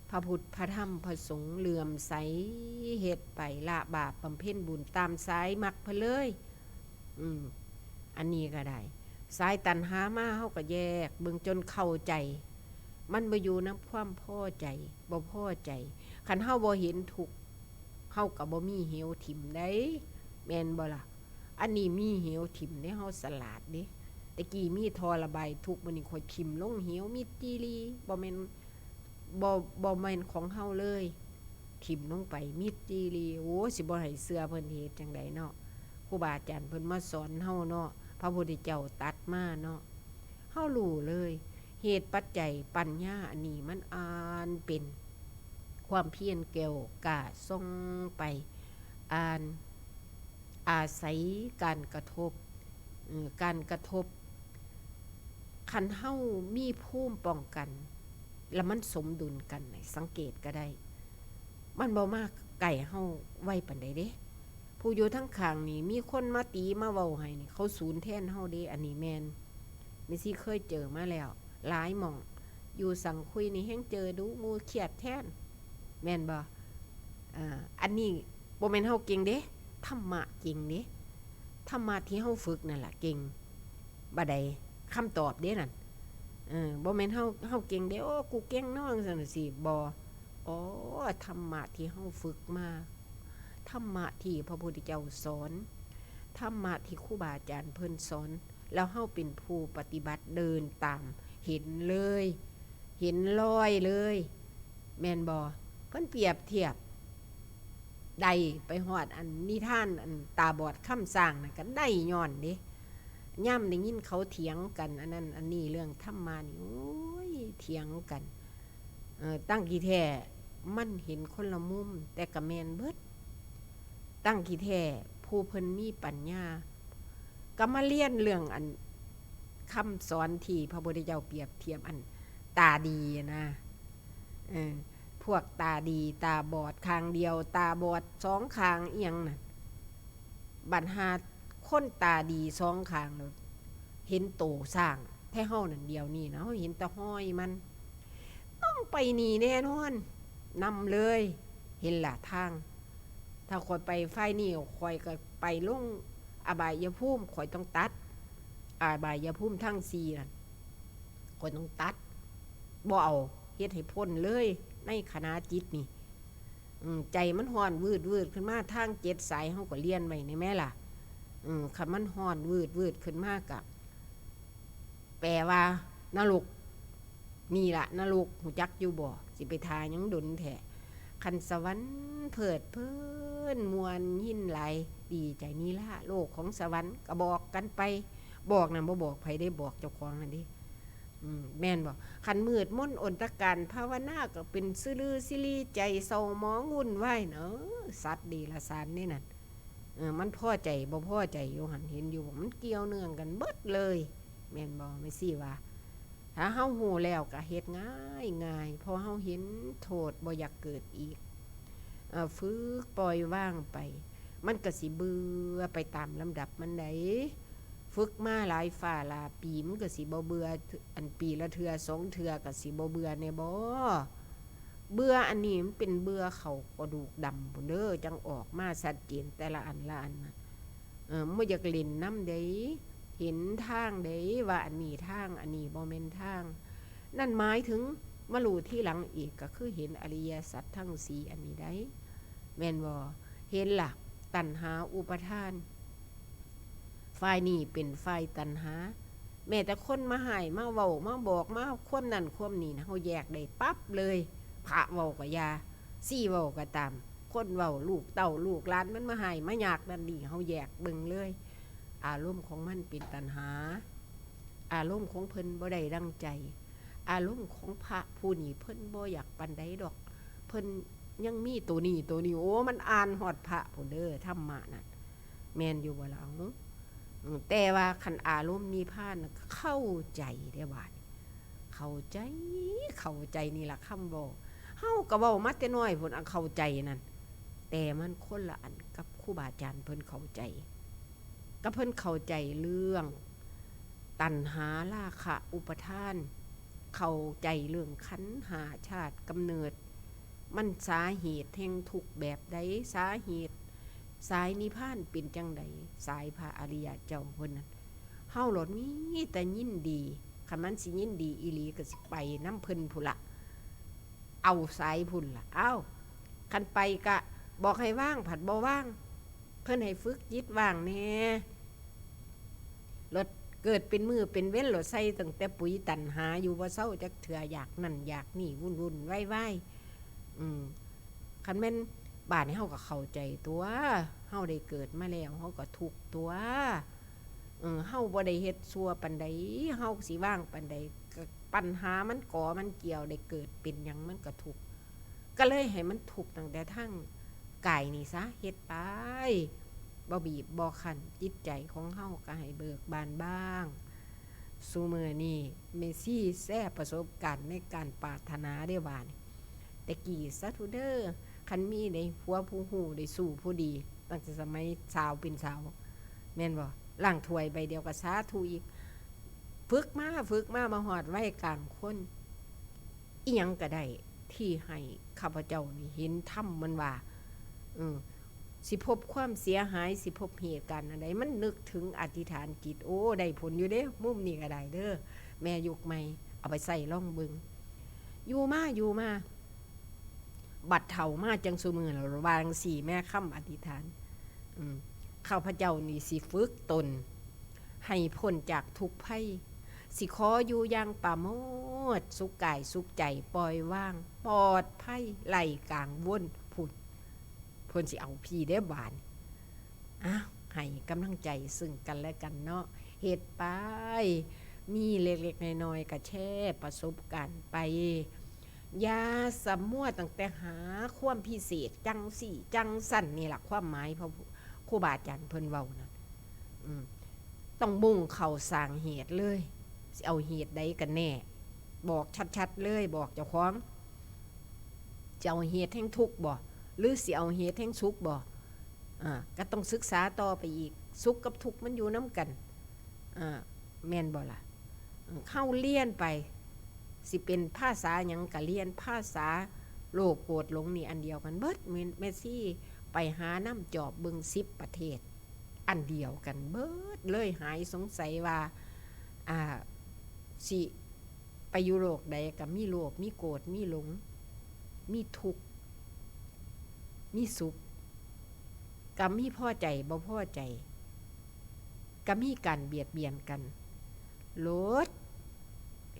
พระพุทธ พระธรรม พระสงฆ์ เลื่อมใส เฮ็ดไป ละบาป บำเพ็ญบุญ ตามสายมักเพิ่นเลย อืม อันนี้ก็ได้ สายตัณหามา เฮาก็แยกเบิ่งจนเข้าใจ มันบ่อยู่นำความพอใจ บ่พอใจ คันเฮาบ่เห็นทุกข์ เฮาก็บ่มีเหวถิ่มได้ แม่นบ่ล่ะ อันนี้มีเหวถิ่มเด้ เฮาฉลาดเด้ แต่กี้มีท่อระบายทุกข์ มื้อนี้ข้อยถิ่มลงเหวมิดจีรี บ่แม่น บ่ บ่แม่นของเฮาเลย ถิ่มลงไปมิดจีรี โอ้ สิบ่ให้เชื่อเพิ่นเฮ็ดจั่งใดเนาะ ครูบาอาจารย์เพิ่นมาสอนเฮาเนาะ พระพุทธเจ้าตรัสมาเนาะ เฮารู้เลย เหตุปัจจัยปัญญาอันนี้มันอ่านเป็น ความเพียรแก้วกล้าส่องไป อ่าน อาศัยการกระทบ เอ่อ การกระทบ คันเฮามีภูมิป้องกัน แล้วมันสมดุลกันน่ะ สังเกตก็ได้ มันบ่มาใกล้เฮาไวปานใดเด้ ผู้อยู่ทางข้างนี่ มีคนมาตีมาเว้าให้นี่ เขาสูญแทนเฮาเด้ อันนี้แม่น แม่ชีเคยเจอมาแล้ว หลายหม่อง อยู่สังคุยนี่แฮ่งเจอดู หมู่เครียดแทน แม่นบ่ อ่า อันนี้บ่แม่นเฮาเก่งเด้ ธรรมะเก่งเด้ ธรรมะที่เฮาฝึกนั่นล่ะเก่ง บ่าใด คำตอบเด้นั่น เออ บ่แม่นเฮา เฮาเก่งเด้ โอ้ กูเก่งเนาะ จั่งซี้ บ่ อ๋อ ธรรมะที่เฮาฝึกมา ธรรมะที่พระพุทธเจ้าสอน ธรรมะที่ครูบาอาจารย์เพิ่นสอน แล้วเฮาเป็นผู้ปฏิบัติเดินตาม เห็นเลย เห็นรอยเลย แม่นบ่ เพิ่นเปรียบเทียบ ได้ไปฮอดอันนิทานอันตาบอดคำสร้างนั่นก็ได้ย้อนเด้ ยามได้ยินเขาเถียงกันอันนั้นอันนี้เรื่องธรรมะนี่ โอ้ย เถียงกัน เออ ตั้งขี้แท้มันเห็นคนละมุม แต่ก็แม่นเบิด ตั้งขี้แท้ผู้เพิ่นมีปัญญา ก็มาเรียนเรื่องอันคำสอนที่พระพุทธเจ้าเปรียบเทียบอันตาดีอะนะ เออ พวกตาดี ตาบอดข้างเดียว ตาบอดสองข้าง อิหยังน่ะ บัดหาคนตาดีสองข้างแล้ว เห็นโตช้าง แท้เฮานั่นเดี๋ยวนี้นะ เฮาเห็นแต่ฮอยมัน ต้องไปนี่แน่นอน นำเลย เห็นล่ะทาง ถ้าข้อยไปฝ่ายนี้ ข้อยก็ไปลงอบายภูมิ ข้อยต้องตัด อบายภูมิทั้งสี่นั่น ข้อยต้องตัด บ่เอา เฮ็ดให้พ้นเลย ในขณะจิตนี่ อืม ใจมันฮ้อนวืดวืดขึ้นมา ทางเจ็ดสายเฮาก็เรียนไว้นี่แหมล่ะ อืม คันมันฮ้อนวืดวืดขึ้นมาก็ แปลว่านรก นี่ล่ะนรก ฮู้จักอยู่บ่ สิไปท่าหยังดนแท้ คันสวรรค์เพลิดเพลินม่วนยินหลาย ดีใจนี่ล่ะ โลกของสวรรค์ ก็บอกกันไป บอกนั่นบ่บอกไผเด้ บอกเจ้าของนั่นเด้ อืม แม่นบ่ คันมืดมนอนตการ ภาวนาก็เป็นซื่อลือซิลี ใจเศร้าหมองวุ่นวายเนาะ สัตว์เดรัจฉานนี่นั่น เออ มันพอใจบ่พอใจอยู่หั่น เห็นอยู่บ่ มันเกี่ยวเนื่องกันเบิดเลย แม่นบ่ แม่ชีว่า ถ้าเฮาฮู้แล้วก็เฮ็ดง่ายง่าย พอเฮาเห็นโทษบ่อยากเกิดอีก เอ่อ ฝึกปล่อยวางไป มันก็สิเบื่อไปตามลำดับมันได๋ ฝึกมาหลายฟ้าหลายปี มันก็สิบ่เบื่อ อันปีละเทื่อสองเทื่อก็สิบ่เบื่อแหน่บ่ เบื่ออันนี้มันเป็นเบื่อเข้ากระดูกดำพู้นเด้อ จั่งออกมาชัดเจนแต่ละอันละอันน่ะ เออ บ่อยากเล่นนำได๋ เห็นทางได๋ ว่าอันนี้ทาง อันนี้บ่แม่นทาง นั่นหมายถึงมารู้ทีหลังอีก ก็คือเห็นอริยสัจทั้งสี่อันนี้ได๋ แม่นบ่ เห็นล่ะ ตัณหาอุปาทาน ฝ่ายนี้เป็นฝ่ายตัณหา แม้แต่คนมาฮ้าย มาเว้า มาบอก มาความนั่นความนี่นะ เฮาแยกได้ปั๊บเลย พระเว้าก็อย่า ชีเว้าก็ตาม คนเว้า ลูกเต้า ลูกหลานมันมาฮ้าย มายากนั่นนี่ เฮาแยกเบิ่งเลย อารมณ์ของมันเป็นตัณหา อารมณ์ของเพิ่นบ่ได้ดังใจ อารมณ์ของพระผู้นี้เพิ่นบ่อยากปานใดดอก เพิ่นยังมีตัวนี้ตัวนี้ โอ้ มันอ่านฮอดพระพู้นเด้อ ธรรมะนั่น แม่นอยู่บ่ล่ะ เอ้า อืม แต่ว่าคันอารมณ์นิพพานน่ะเข้าใจเด้บาดนี้ เข้าใจ เข้าใจนี่ล่ะคำเว้า เฮาก็เว้ามาแต่น้อยพู้น อันเข้าใจนั่น แต่มันคนละอันกับครูบาอาจารย์เพิ่นเข้าใจ กับเพิ่นเข้าใจเรื่องตัณหา ราคะ อุปาทาน เข้าใจเรื่องขันธ์ห้า ชาติกำเนิด มันสาเหตุแห่งทุกข์แบบใด สาเหตุ สายนิพพานเป็นจั่งใด สายพระอริยะเจ้าเพิ่นนั่น เฮาโลดมีแต่ยินดี คันมันสิยินดีอีหลีก็สิไปนำเพิ่นพู้นละ เอาสายพู้นละ เอ้า คันไปกะบอกให้วาง ผัดบ่วาง เพิ่นให้ฝึกจิตวางแหน่ โลดเกิดเป็นมื้อเป็นเว็น โลดใส่ตั้งแต่ปุ๋ยตัณหาอยู่บ่เซาจักเทื่อ อยากนั่นอยากนี่ วุ่นๆวายๆ อืม คันแม่นบาดนี้เฮาก็เข้าใจตั๊ว เฮาได้เกิดมาแล้ว เฮาก็ทุกข์ตั๊ว เออ เฮาบ่ได้เฮ็ดชั่วปานใด เฮาสิวางปานใด ก็ปัญหามันก่อมันเกี่ยว ได้เกิดเป็นหยังมันก็ทุกข์ ก็เลยให้มันทุกข์ตั้งแต่ทางกายนี่ซะ เฮ็ดไป บ่บีบบ่คั้น จิตใจของเฮาก็ให้เบิกบานบ้าง ซุมื้อนี้แม่ชีแชร์ประสบการณ์ในการปรารถนาเด้อบาดนี้ แต่กี้สาธุเด้อ คันมีได้ผัวผู้ฮู้ ได้ชู้ผู้ดี ตั้งแต่สมัยสาวเป็นสาว แม่นบ่ ล้างถ้วยใบเดียวก็สาธุอีก ฝึกมา ฝึกมา มาฮอดวัยกลางคน อิหยังก็ได้ที่ให้ข้าพเจ้านี่เห็นธรรมมันว่า เออ สิพบความเสียหาย สิพบเหตุการณ์อันใด มันนึกถึงอธิษฐานจิต โอ้ ได้ผลอยู่เด้ มุมนี้ก็ได้เด้อ แม่ยุคใหม่ เอาไปใช้ลองเบิ่ง อยู่มา อยู่มา บัดเฒ่ามาจั่งซุมื้อแล้ว ว่าจั่งซี้แม่ คำอธิษฐาน อืม ข้าพเจ้านี่สิฝึกตน ให้พ้นจากทุกข์ภัย สิขออยู่อย่างปราโมทย์ สุขกายสุขใจ ปล่อยวาง ปลอดภัย ไร้กังวล พุ้น เพิ่นสิเอาพี่เด้บาดนี้ อ้าว ให้กำลังใจซึ่งกันและกันเนาะ เฮ็ดไป มีเล็กๆน้อยๆก็แชร์ประสบการณ์ไป อย่าสะมัวตั้งแต่หาความพิเศษ จั่งซี้จั่งซั้น นี่ล่ะความหมายพระครูบาอาจารย์เพิ่นเว้านั่น อืม ต้องมุ่งเข้าสร้างเหตุเลย สิเอาเหตุใดกันแน่ บอกชัดๆเลย บอกเจ้าของ สิเอาเหตุแห่งทุกข์บ่ หรือสิเอาเหตุแห่งสุขบ่ อ่า ก็ต้องศึกษาต่อไปอีก สุขกับทุกข์มันอยู่นำกัน อ่า แม่นบ่ล่ะ เฮาเรียนไป สิเป็นภาษาหยังก็เรียน ภาษาโลภโกรธหลงนี่อันเดียวกันเบิด แม่น แม่ชีไปหานำจอบเบิ่งสิบประเทศ อันเดียวกันเบิดเลย หายสงสัยว่า อ่า สิไปอยู่โลกใดก็มีโลภ มีโกรธ มีหลง มีทุกข์ มีสุข ก็มีพอใจ บ่พอใจ ก็มีการเบียดเบียนกัน โลด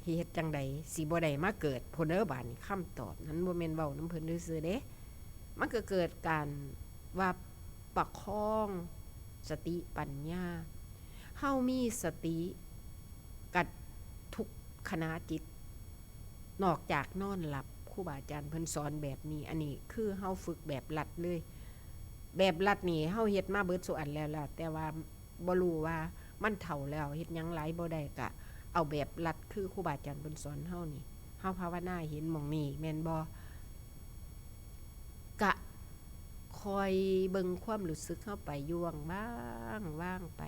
สิเฮ็ดจั่งใด สิบ่ได้มาเกิด พุ้นเด้อ บาดนี้ คำตอบนั้นบ่แม่นเว้านำเพิ่นซื่อๆเด้ มันก็เกิดการว่าประคองสติปัญญา เฮามีสติกับทุกขณะจิต นอกจากนอนหลับ ครูบาอาจารย์เพิ่นสอนแบบนี้ อันนี้คือเฮาฝึกแบบลัดเลย แบบลัดนี่เฮาเฮ็ดมาเบิดซุอันแล้วล่ะ แต่ว่าบ่รู้ว่ามันเฒ่าแล้ว เฮ็ดหยังหลายบ่ได้ ก็เอาแบบลัดคือครูบาอาจารย์เพิ่นสอนเฮานี่ เฮาภาวนาเห็นหม่องนี้แม่นบ่ กะคอยเบิ่งความรู้สึกเฮาไปอยู่ว่างๆ ว่างไป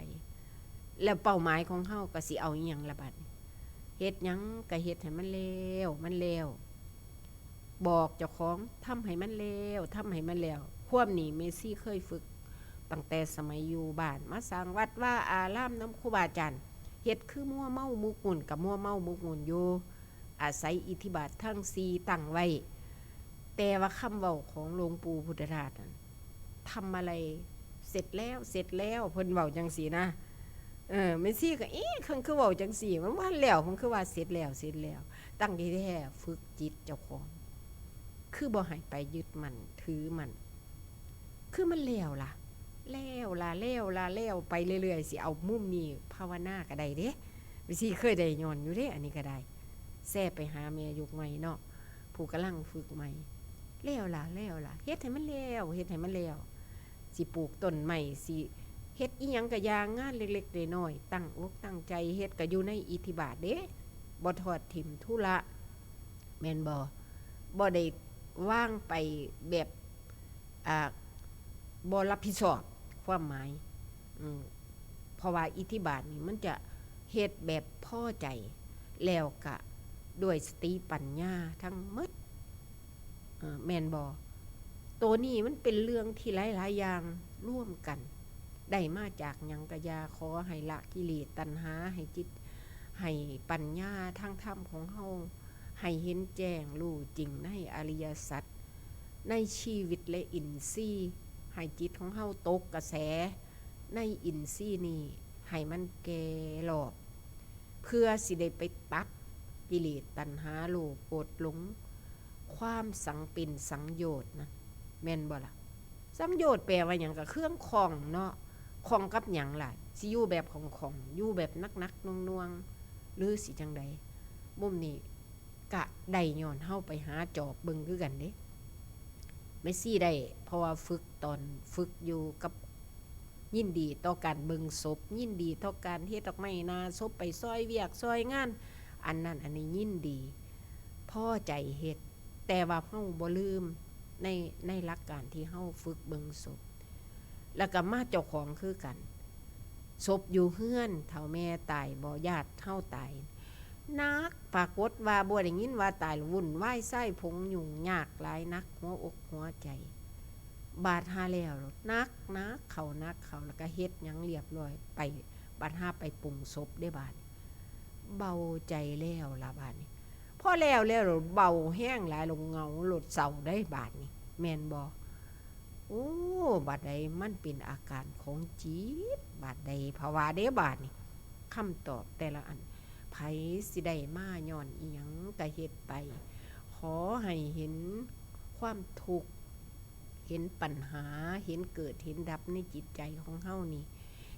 แล้วเป้าหมายของเฮาก็สิเอาอิหยังล่ะบัดนี้ เฮ็ดหยังก็เฮ็ดให้มันแล้ว มันแล้ว บอกเจ้าของ ทำให้มันแล้ว ทำให้มันแล้ว ความนี้แม่ชีเคยฝึก ตั้งแต่สมัยอยู่บ้าน มาสร้างวัดวาอารามนำครูบาอาจารย์ เฮ็ดคือมัวเมาหมกมุ่น ก็มัวเมาหมกมุ่นอยู่ อาศัยอิทธิบาททั้งสี่ตั้งไว้ แต่ว่าคำเว้าของหลวงปู่พุทธทาสนั่น ทำอะไรเสร็จแล้ว เสร็จแล้ว เพิ่นเว้าจั่งซี้นะ เออ แม่ชีก็ เอ๊ะ เพิ่นคือเว้าจั่งซี้ มันบ่ทันแล้ว เพิ่นคือว่าเสร็จแล้ว เสร็จแล้ว ตั้งที่แท้ฝึกจิตเจ้าของ คือบ่ให้ไปยึดมั่นถือมั่น คือมันแล้วล่ะ แล้วล่ะ แล้วล่ะ แล้วไปเรื่อยๆ สิเอามุมนี้ภาวนาก็ได้เด้ แม่ชีเคยได้ย้อนอยู่เด้ อันนี้ก็ได้ แชร์ไปหาแม่ยุคใหม่เนาะ ผู้กำลังฝึกใหม่ แล้วล่ะ แล้วล่ะ เฮ็ดให้มันแล้ว เฮ็ดให้มันแล้ว สิปลูกต้นไม้ สิเฮ็ดอิหยังก็อย่าง งานเล็กๆน้อยๆ ตั้งอกตั้งใจเฮ็ด ก็อยู่ในอิทธิบาทเด้ บ่ทอดถิ่มธุระ แม่นบ่ บ่ได้วางไปแบบ อ่า บ่รับผิดชอบ ความหมาย อืม เพราะว่าอิทธิบาทนี่มันจะเฮ็ดแบบพอใจ แล้วก็ด้วยสติปัญญาทั้งหมด เอ่อ แม่นบ่ ตัวนี้มันเป็นเรื่องที่หลายๆอย่างรวมกัน ได้มาจากหยังก็อย่า ขอให้ละกิเลสตัณหา ให้จิต ให้ปัญญาทางธรรมของเฮา ให้เห็นแจ้งรู้จริงในอริยสัจ ในชีวิตและอินทรีย์ ให้จิตของเฮาตกกระแสในอินทรีย์นี้ ให้มันแก่รอบ เพื่อสิได้ไปตัดกิเลสตัณหาโลภโกรธหลง ความสังเป็นสังโยชน์นะ แม่นบ่ล่ะ สังโยชน์แปลว่าหยัง ก็เครื่องข้องเนาะ ข้องกับหยังล่ะ สิอยู่แบบข้องๆ อยู่แบบหนักๆ หน่วงๆ หรือสิจั่งใด มุมนี้กะได้ย้อนเฮาไปหาจอบเบิ่งคือกันเด้ แม่ชีได้ เพราะว่าฝึกตอนฝึกอยู่กับ ยินดีต่อการเบิ่งศพ ยินดีต่อการเฮ็ดดอกไม้หน้าศพ ไปซอยเวียกซอยงาน อันนั้นอันนี้ยินดี พอใจเฮ็ด แต่ว่าเฮาบ่ลืมใน ในหลักการที่เฮาฝึกเบิ่งศพ แล้วก็มาเจ้าของคือกัน ศพอยู่เฮือน เฒ่าแม่ตายบ่ ญาติเฮาตาย หนัก ปรากฏว่าบ่ได้ยินว่าตาย วุ่นวาย ไส้ผง ยุ่งยากหลาย หนักหัวอกหัวใจ บาดหาแล้ว หนัก หนักเข้า หนักเข้า แล้วก็เฮ็ดหยังเรียบร้อย ไป บาดหาไปปรุงศพเด้บาดนี้ เบาใจแล้วล่ะบาดนี้ พอแล้วแล้วเบาแฮงหลาย ลงเหงา โลดเศร้าได้บาดนี้ แม่นบ่ โอ้ บาดใดมันเป็นอาการของจิต บาดใด ภาวะเด้บาดนี้ คำตอบแต่ละอัน ไผสิได้มาย้อนอิหยังก็เฮ็ดไป ขอให้เห็นความทุกข์ เห็นปัญหา เห็นเกิด เห็นดับในจิตใจของเฮานี่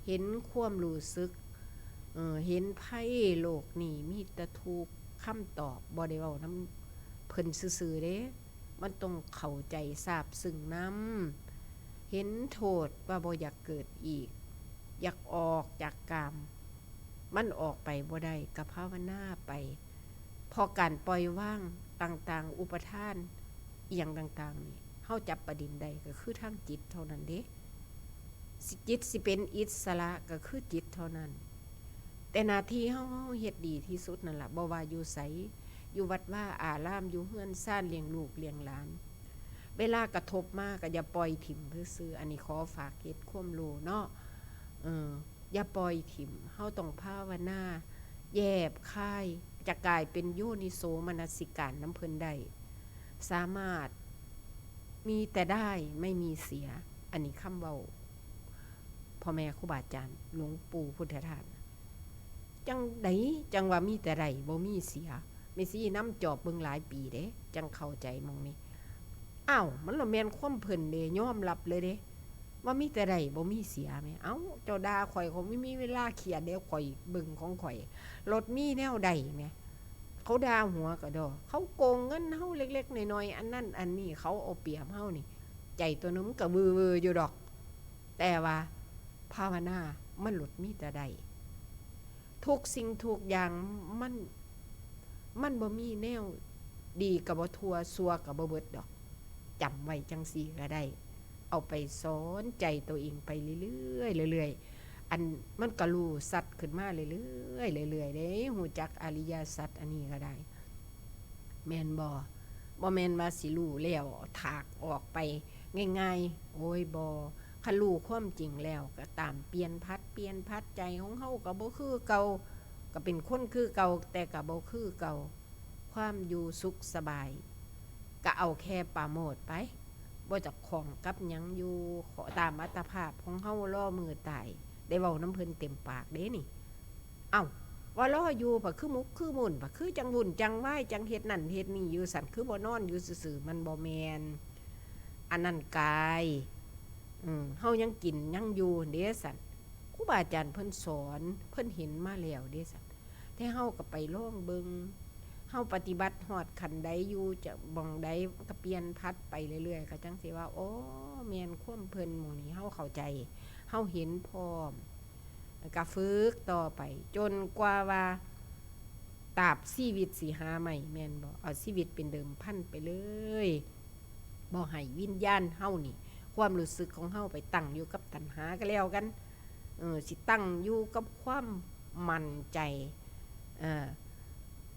เห็นความรู้สึก เอ่อ เห็นภัยโลกนี้มีแต่ทุกข์ คำตอบบ่ได้เว้านำไผ เพิ่นซื่อๆเด้ มันต้องเข้าใจซาบซึ้งนำ เห็นโทษว่าบ่อยากเกิดอีก อยากออกจากกาม มันออกไปบ่ได้ ก็ภาวนาไป เพราะการปล่อยวางต่างๆ อุปาทาน อิหยังต่างๆนี่ เฮาจับประเด็นได้ก็คือทางจิตเท่านั้นเด้ สิ จิตสิเป็นอิสระก็คือจิตเท่านั้น แต่หน้าที่เฮา เฮาเฮ็ดดีที่สุดนั่นล่ะ บ่ว่าอยู่ไส อยู่วัดวาอาราม อยู่เฮือนซาน เลี้ยงลูกเลี้ยงหลาน เวลากระทบมาก็อย่าปล่อยถิ่มซื่อๆ อันนี้ขอฝากเฮ็ดความรู้เนาะ เออ อย่าปล่อยถิ่ม เฮาต้องภาวนา แยบคาย จะกลายเป็นโยนิโสมนสิการนำเพิ่นได้ สามารถมีแต่ได้ไม่มีเสีย อันนี้คำเว้า พ่อแม่ครูบาอาจารย์ หลวงปู่พุทธทาส จั่งใดจั่งว่ามีแต่ได้บ่มีเสีย แม่ชีนำจอบเบิ่งหลายปีเด้ จั่งเข้าใจหม่องนี้ อ้าว มันละแม่นความเพิ่นเด้ ยอมรับเลยเด้ ว่ามีแต่ได้บ่มีเสียแหม เอ้า เจ้าด่าข้อย ข้อยบ่มีเวลาเครียดเด้ ข้อยเบิ่งของข้อย รถมีแนวใดแหม เขาด่าหัวกะด้อ เขาโกงเงินเฮาเล็กๆน้อยๆ อันนั้นอันนี้ เขาเอาเปรียบเฮานี่ ใจตัวหนึ่งมันก็วือๆอยู่ดอก แต่ว่าภาวนามันหลุดมีแต่ได้ ทุกสิ่งทุกอย่างมัน มันบ่มีแนวดีก็บ่ทั่ว ชั่วก็บ่เบิดดอก จำไว้จั่งซี้ก็ได้ เอาไปสอนใจตัวเองไปเรื่อยๆเรื่อยๆ อันมันก็รู้ชัดขึ้นมาเรื่อยๆเรื่อยๆเด้ รู้จักอริยสัจอันนี้ก็ได้ แม่นบ่ บ่แม่นว่าสิรู้แล้วถากออกไปง่ายๆ โอ้ย บ่ คันรู้ความจริงแล้วก็ตามเปลี่ยนผัด เปลี่ยนผัด ใจของเฮาก็บ่คือเก่า ก็เป็นคนคือเก่า แต่ก็บ่คือเก่า ความอยู่สุขสบาย ก็เอาแค่ปราโมทย์ไป บ่จะข้องกับหยังอยู่ ขอตามอัตภาพของเฮา รอมื้อตาย ได้เว้านำเพิ่นเต็มปากเด้นี่ เอ้า ว่ารออยู่ บัดคือมุกคือมุ่น บัดคือจั่งวุ่นจั่งวาย จั่งเฮ็ดนั่นเฮ็ดนี่อยู่ ซั้นคือบ่นอนอยู่ซื่อๆ มันบ่แม่น อันนั้นกาย อืม เฮายังกินยังอยู่เด้ซั้น ครูบาอาจารย์เพิ่นสอน เพิ่นเห็นมาแล้วเด้ซั้น แต่เฮาก็ไปลองเบิ่ง เฮาปฏิบัติฮอดขั้นใดอยู่ จะหม่องใดก็เปลี่ยนผัดไปเรื่อยๆ ก็จั่งสิว่า โอ้ แม่นความเพิ่นหม่องนี้ เฮาเข้าใจ เฮาเห็นพร้อม ก็ฝึกต่อไป จนกว่าว่า ตราบชีวิตสิหาใหม่ แม่นบ่ เอาชีวิตเป็นเดิมพันไปเลย บ่ให้วิญญาณเฮานี่ ความรู้สึกของเฮาไปตั้งอยู่กับตัณหาก็แล้วกัน เออ สิตั้งอยู่กับความมั่นใจ เออ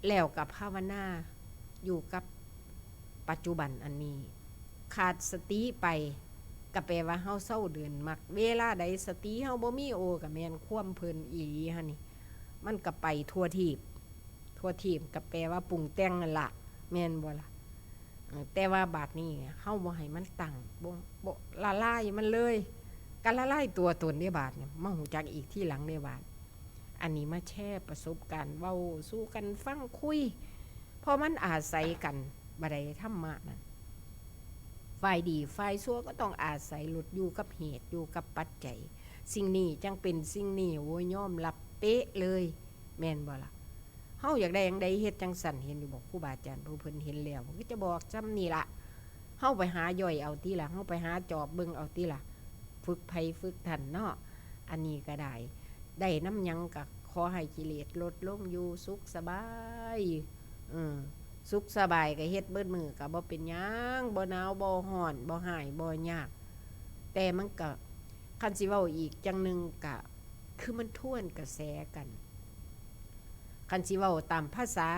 แล้วก็ภาวนาอยู่กับปัจจุบันอันนี้ ขาดสติไป ก็แปลว่าเฮาเซาเดินมรรค เวลาใดสติเฮาบ่มี โอ้ ก็แม่นความเพิ่นอีหลีหั่นนี่ มันก็ไปทั่วทีป ทั่วทีปก็แปลว่าปรุงแต่งนั่นล่ะ แม่นบ่ล่ะ เออ แต่ว่าบาดนี้เฮาบ่ให้มันตั้ง บ่ บ่ละลายมันเลย ก็ละลายตัวตนเด้บาดนี้ มาฮู้จักอีกทีหลังเด้บาด อันนี้มาแชร์ประสบการณ์ เว้าสู่กันฟัง คุย เพราะมันอาศัยกัน บ่ได้ธรรมะนั่น ฝ่ายดีฝ่ายชั่วก็ต้องอาศัย หลุดอยู่กับเหตุ อยู่กับปัจจัย สิ่งนี้จั่งเป็นสิ่งนี้ โอ้ย ยอมรับเป๊ะเลย แม่นบ่ล่ะ เฮาอยากได้หยังใดเฮ็ดจั่งซั้น เห็นอยู่บ่ ครูบาอาจารย์ผู้เพิ่นเห็นแล้ว เพิ่นก็จะบอกซ่ำนี่ล่ะ เฮาไปหาย่อยเอาติล่ะ เฮาไปหาจอบเบิ่งเอาติล่ะ ฝึกไผฝึกท่านเนาะ อันนี้ก็ได้ ได้นำหยังก็ขอให้กิเลสลดลงอยู่ สุขสบาย เออ สุขสบายก็เฮ็ดเบิดมื้อก็บ่เป็นหยัง บ่หนาว บ่ร้อน บ่ฮ้าย บ่ยาก แต่มันก็ คันสิเว้าอีกจั่งหนึ่งก็ คือมันทวนกระแสกัน คันสิเว้าตามภาษา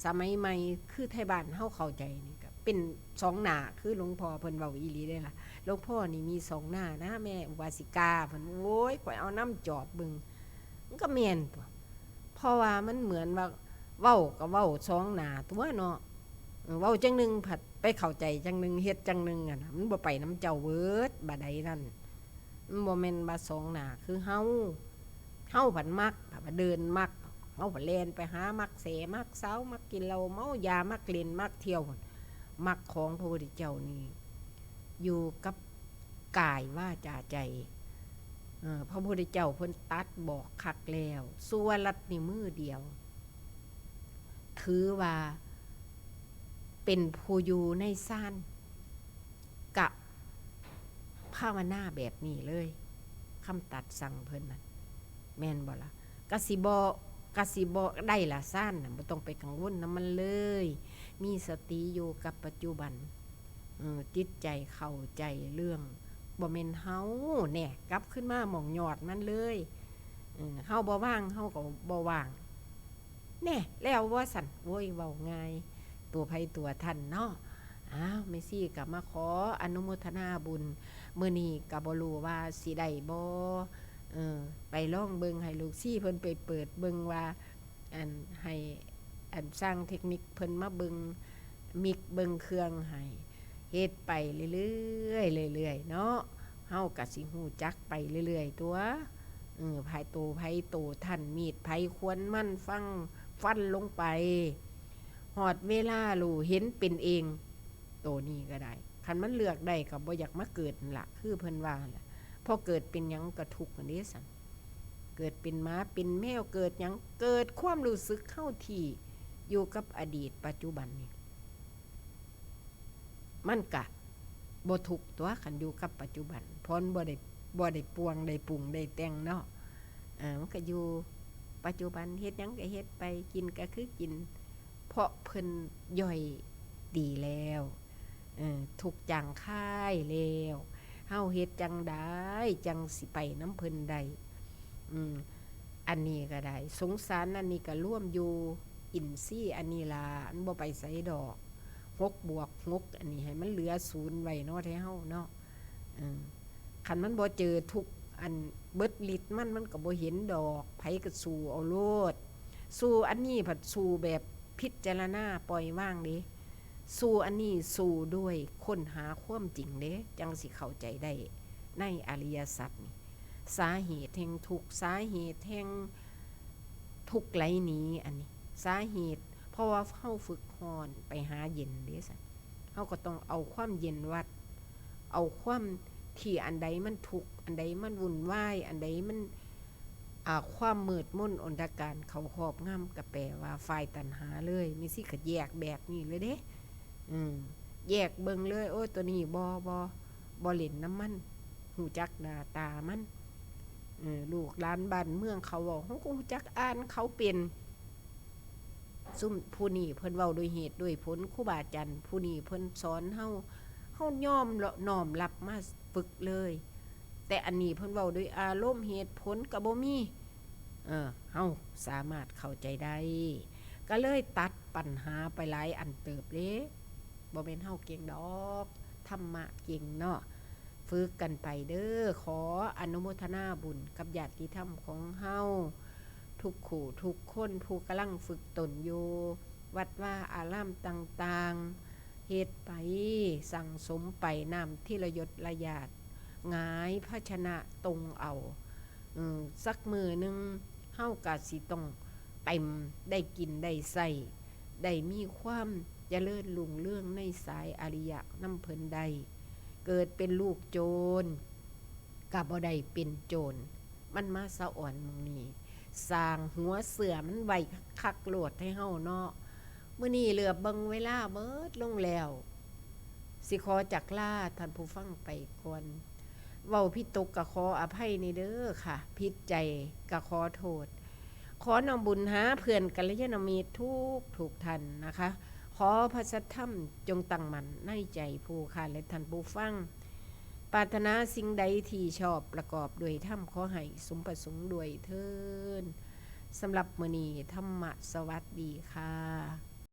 สมัยใหม่ คือไทบ้านเฮาเข้าใจนี่ก็เป็นสองหน้า คือหลวงพ่อเพิ่นเว้าอีหลีเด้ล่ะ หลวงพ่อนี่มีสองหน้านะ แม่อุบาสิกา เพิ่น โอ้ย ข้อยเอานำจอบเบิ่ง มันก็แม่นตั่ว เพราะว่ามันเหมือนว่า เว้าก็เว้าสองหน้าตั่วเนาะ เออ เว้าจั่งหนึ่งผัดไปเข้าใจจั่งหนึ่ง เฮ็ดจั่งหนึ่งอะนะ มันบ่ไปนำเจ้าเบิด บาดใดนั่น มันบ่แม่นว่าสองหน้า คือเฮา เฮาผัดมัก ผัดเดินมัก เฮาผัดแล่นไปหามักแส มักเซา มักกินเหล้าเมายา มักเล่น มักเที่ยว มักของพระพุทธเจ้านี่ อยู่กับกายวาจาใจ เออ พระพุทธเจ้าเพิ่นตรัสบอกคักแล้ว สุวรัตน์นี่มือเดียว ถือว่า เป็นผู้อยู่ในฌาน กะภาวนาแบบนี้เลย คำตัดสั่งเพิ่นนั่น แม่นบ่ล่ะ? กะสิบ่ กะสิบ่ได้ละฌานน่ะ บ่ต้องไปกังวลนำมันเลย มีสติอยู่กับปัจจุบัน เออ จิตใจเข้าใจเรื่อง บ่แม่นเฮา แน่ กลับคืนมาหม่องยอดมันเลย เออ เฮาบ่ว่าง เฮาก็บ่ว่าง แน่ แล้วว่าซั่น โอ้ย เว้าง่าย ตัวไผตัวท่านเนาะ อ้าว แม่ชีก็มาขออนุโมทนาบุญ มื้อนี้ก็บ่รู้ว่าสิได้บ่ เออ ไปลองเบิ่ง ให้ลูกชีเพิ่นไปเปิดเบิ่งว่า อัน ให้ อัน ช่างเทคนิคเพิ่นมาเบิ่งมิกเบิ่งเครื่องให้ เฮ็ดไปเรื่อยๆ เรื่อยๆ เนาะ เฮาก็สิฮู้จักไปเรื่อยๆ ตั่ว เออ ไผโตไผโต ท่านมีดไผควรมัน ฟัง ฟันลงไป ฮอดเวลารู้เห็นเป็นเอง โตนี้ก็ได้ คันมันเลือกได้ก็บ่อยากมาเกิดนั่นล่ะ คือเพิ่นว่าหั่นล่ะ พอเกิดเป็นหยังก็ทุกข์หั่นเด้ซั่น เกิดเป็นหมาเป็นแมว เกิดหยัง เกิดความรู้สึกเฮาที่อยู่กับอดีตปัจจุบันนี่ มันกะบ่ทุกข์ตั่ว คันอยู่กับปัจจุบัน เพราะมันบ่ได้ บ่ได้ปวงได้ปรุงได้แต่งเนาะ เออ มันก็อยู่ปัจจุบัน เฮ็ดหยังก็เฮ็ดไป กินก็คือกิน เพราะเพิ่นย่อยดีแล้ว เออ ทุกข์จางคายแล้ว เฮาเฮ็ดจั่งใดจั่งสิไปนำเพิ่นได้ อืม อันนี้ก็ได้ สงสารอันนี้ก็รวมอยู่อินทรีย์อันนี้ล่ะ อันบ่ไปไสดอก หกบวกหก อันนี้ให้มันเหลือศูนย์ไว้เนาะ แท้เฮาเนาะ เออ คันมันบ่เจอทุกข์ อันเบิดฤทธิ์มัน มันก็บ่เห็นดอก ไผก็สู้เอาโลด สู้อันนี้ผัดสู้แบบพิจารณาปล่อยวางเด้ สู้อันนี้สู้ด้วยค้นหาความจริงเด้ จั่งสิเข้าใจได้ในอริยสัจนี่ สาเหตุแห่งทุกข์ สาเหตุแห่งทุกข์ไหลหนี อันนี้ สาเหตุ เพราะว่าเฮาฝึกฮ้อนไปหาเย็นเด้ซั่น เฮาก็ต้องเอาความเย็นวัด เอาความที่อันใดมันทุกข์ อันใดมันวุ่นวาย อันใดมัน อ่า ความมืดมนอนธการเข้าครอบงำ ก็แปลว่าฝ่ายตัณหาเลย แม่ชีก็แยกแบบนี้เลยเด้ อืม แยกเบิ่งเลย โอ้ ตัวนี้บ่ บ่ บ่เล่นนำมัน ฮู้จักหน้าตามัน เออ ลูกหลานบ้านเมืองเขาเว้า เฮาก็ฮู้จักอ่านเขาเป็น ซุมผู้นี้เพิ่นเว้าด้วยเหตุด้วยผล ครูบาอาจารย์ผู้นี้เพิ่นสอนเฮา เฮายอมน้อมรับมาฝึกเลย แต่อันนี้เพิ่นเว้าด้วยอารมณ์ เหตุผลก็บ่มี เออ เฮาสามารถเข้าใจได้ ก็เลยตัดปัญหาไปหลายอันเติบเด้ บ่แม่นเฮาเก่งดอก ธรรมะเก่งเนาะ ฝึกกันไปเด้อ ขออนุโมทนาบุญกับญาติธรรมของเฮา ทุกคู่ทุกคนผู้กำลังฝึกตนอยู่ วัดวาอารามต่างๆ เฮ็ดไป สั่งสมไป น้ำทีละหยดละหยาด หงายภาชนะตรงเอา อืม สักมื้อหนึ่ง เฮากะสิต้องเต็ม ได้กินได้ใช้ ได้มีความเจริญรุ่งเรืองในสายอริยะนำเพิ่นได้ เกิดเป็นลูกโจร ก็บ่ได้เป็นโจร มันมาสะออนหม่องนี้ สร้างหัวเสือมันไว้คักๆโลดให้เฮาเนาะ มื้อนี้เหลือบเบิ่งเวลาเบิดลงแล้ว สิขอจักลาท่านผู้ฟังไปก่อน เว้าผิดตกก็ขออภัยในเด้อค่ะ ผิดใจก็ขอโทษ ขอน้อมบุญหาเพื่อนกัลยาณมิตรทุกทุกท่านนะคะ ขอพระสัทธรรมจงตั้งมั่นในใจผู้ข้าและท่านผู้ฟัง ปรารถนาสิ่งใดที่ชอบประกอบด้วยธรรม ขอให้สมประสงค์ด้วยเทอญ สำหรับมื้อนี้ธรรมะสวัสดีค่ะ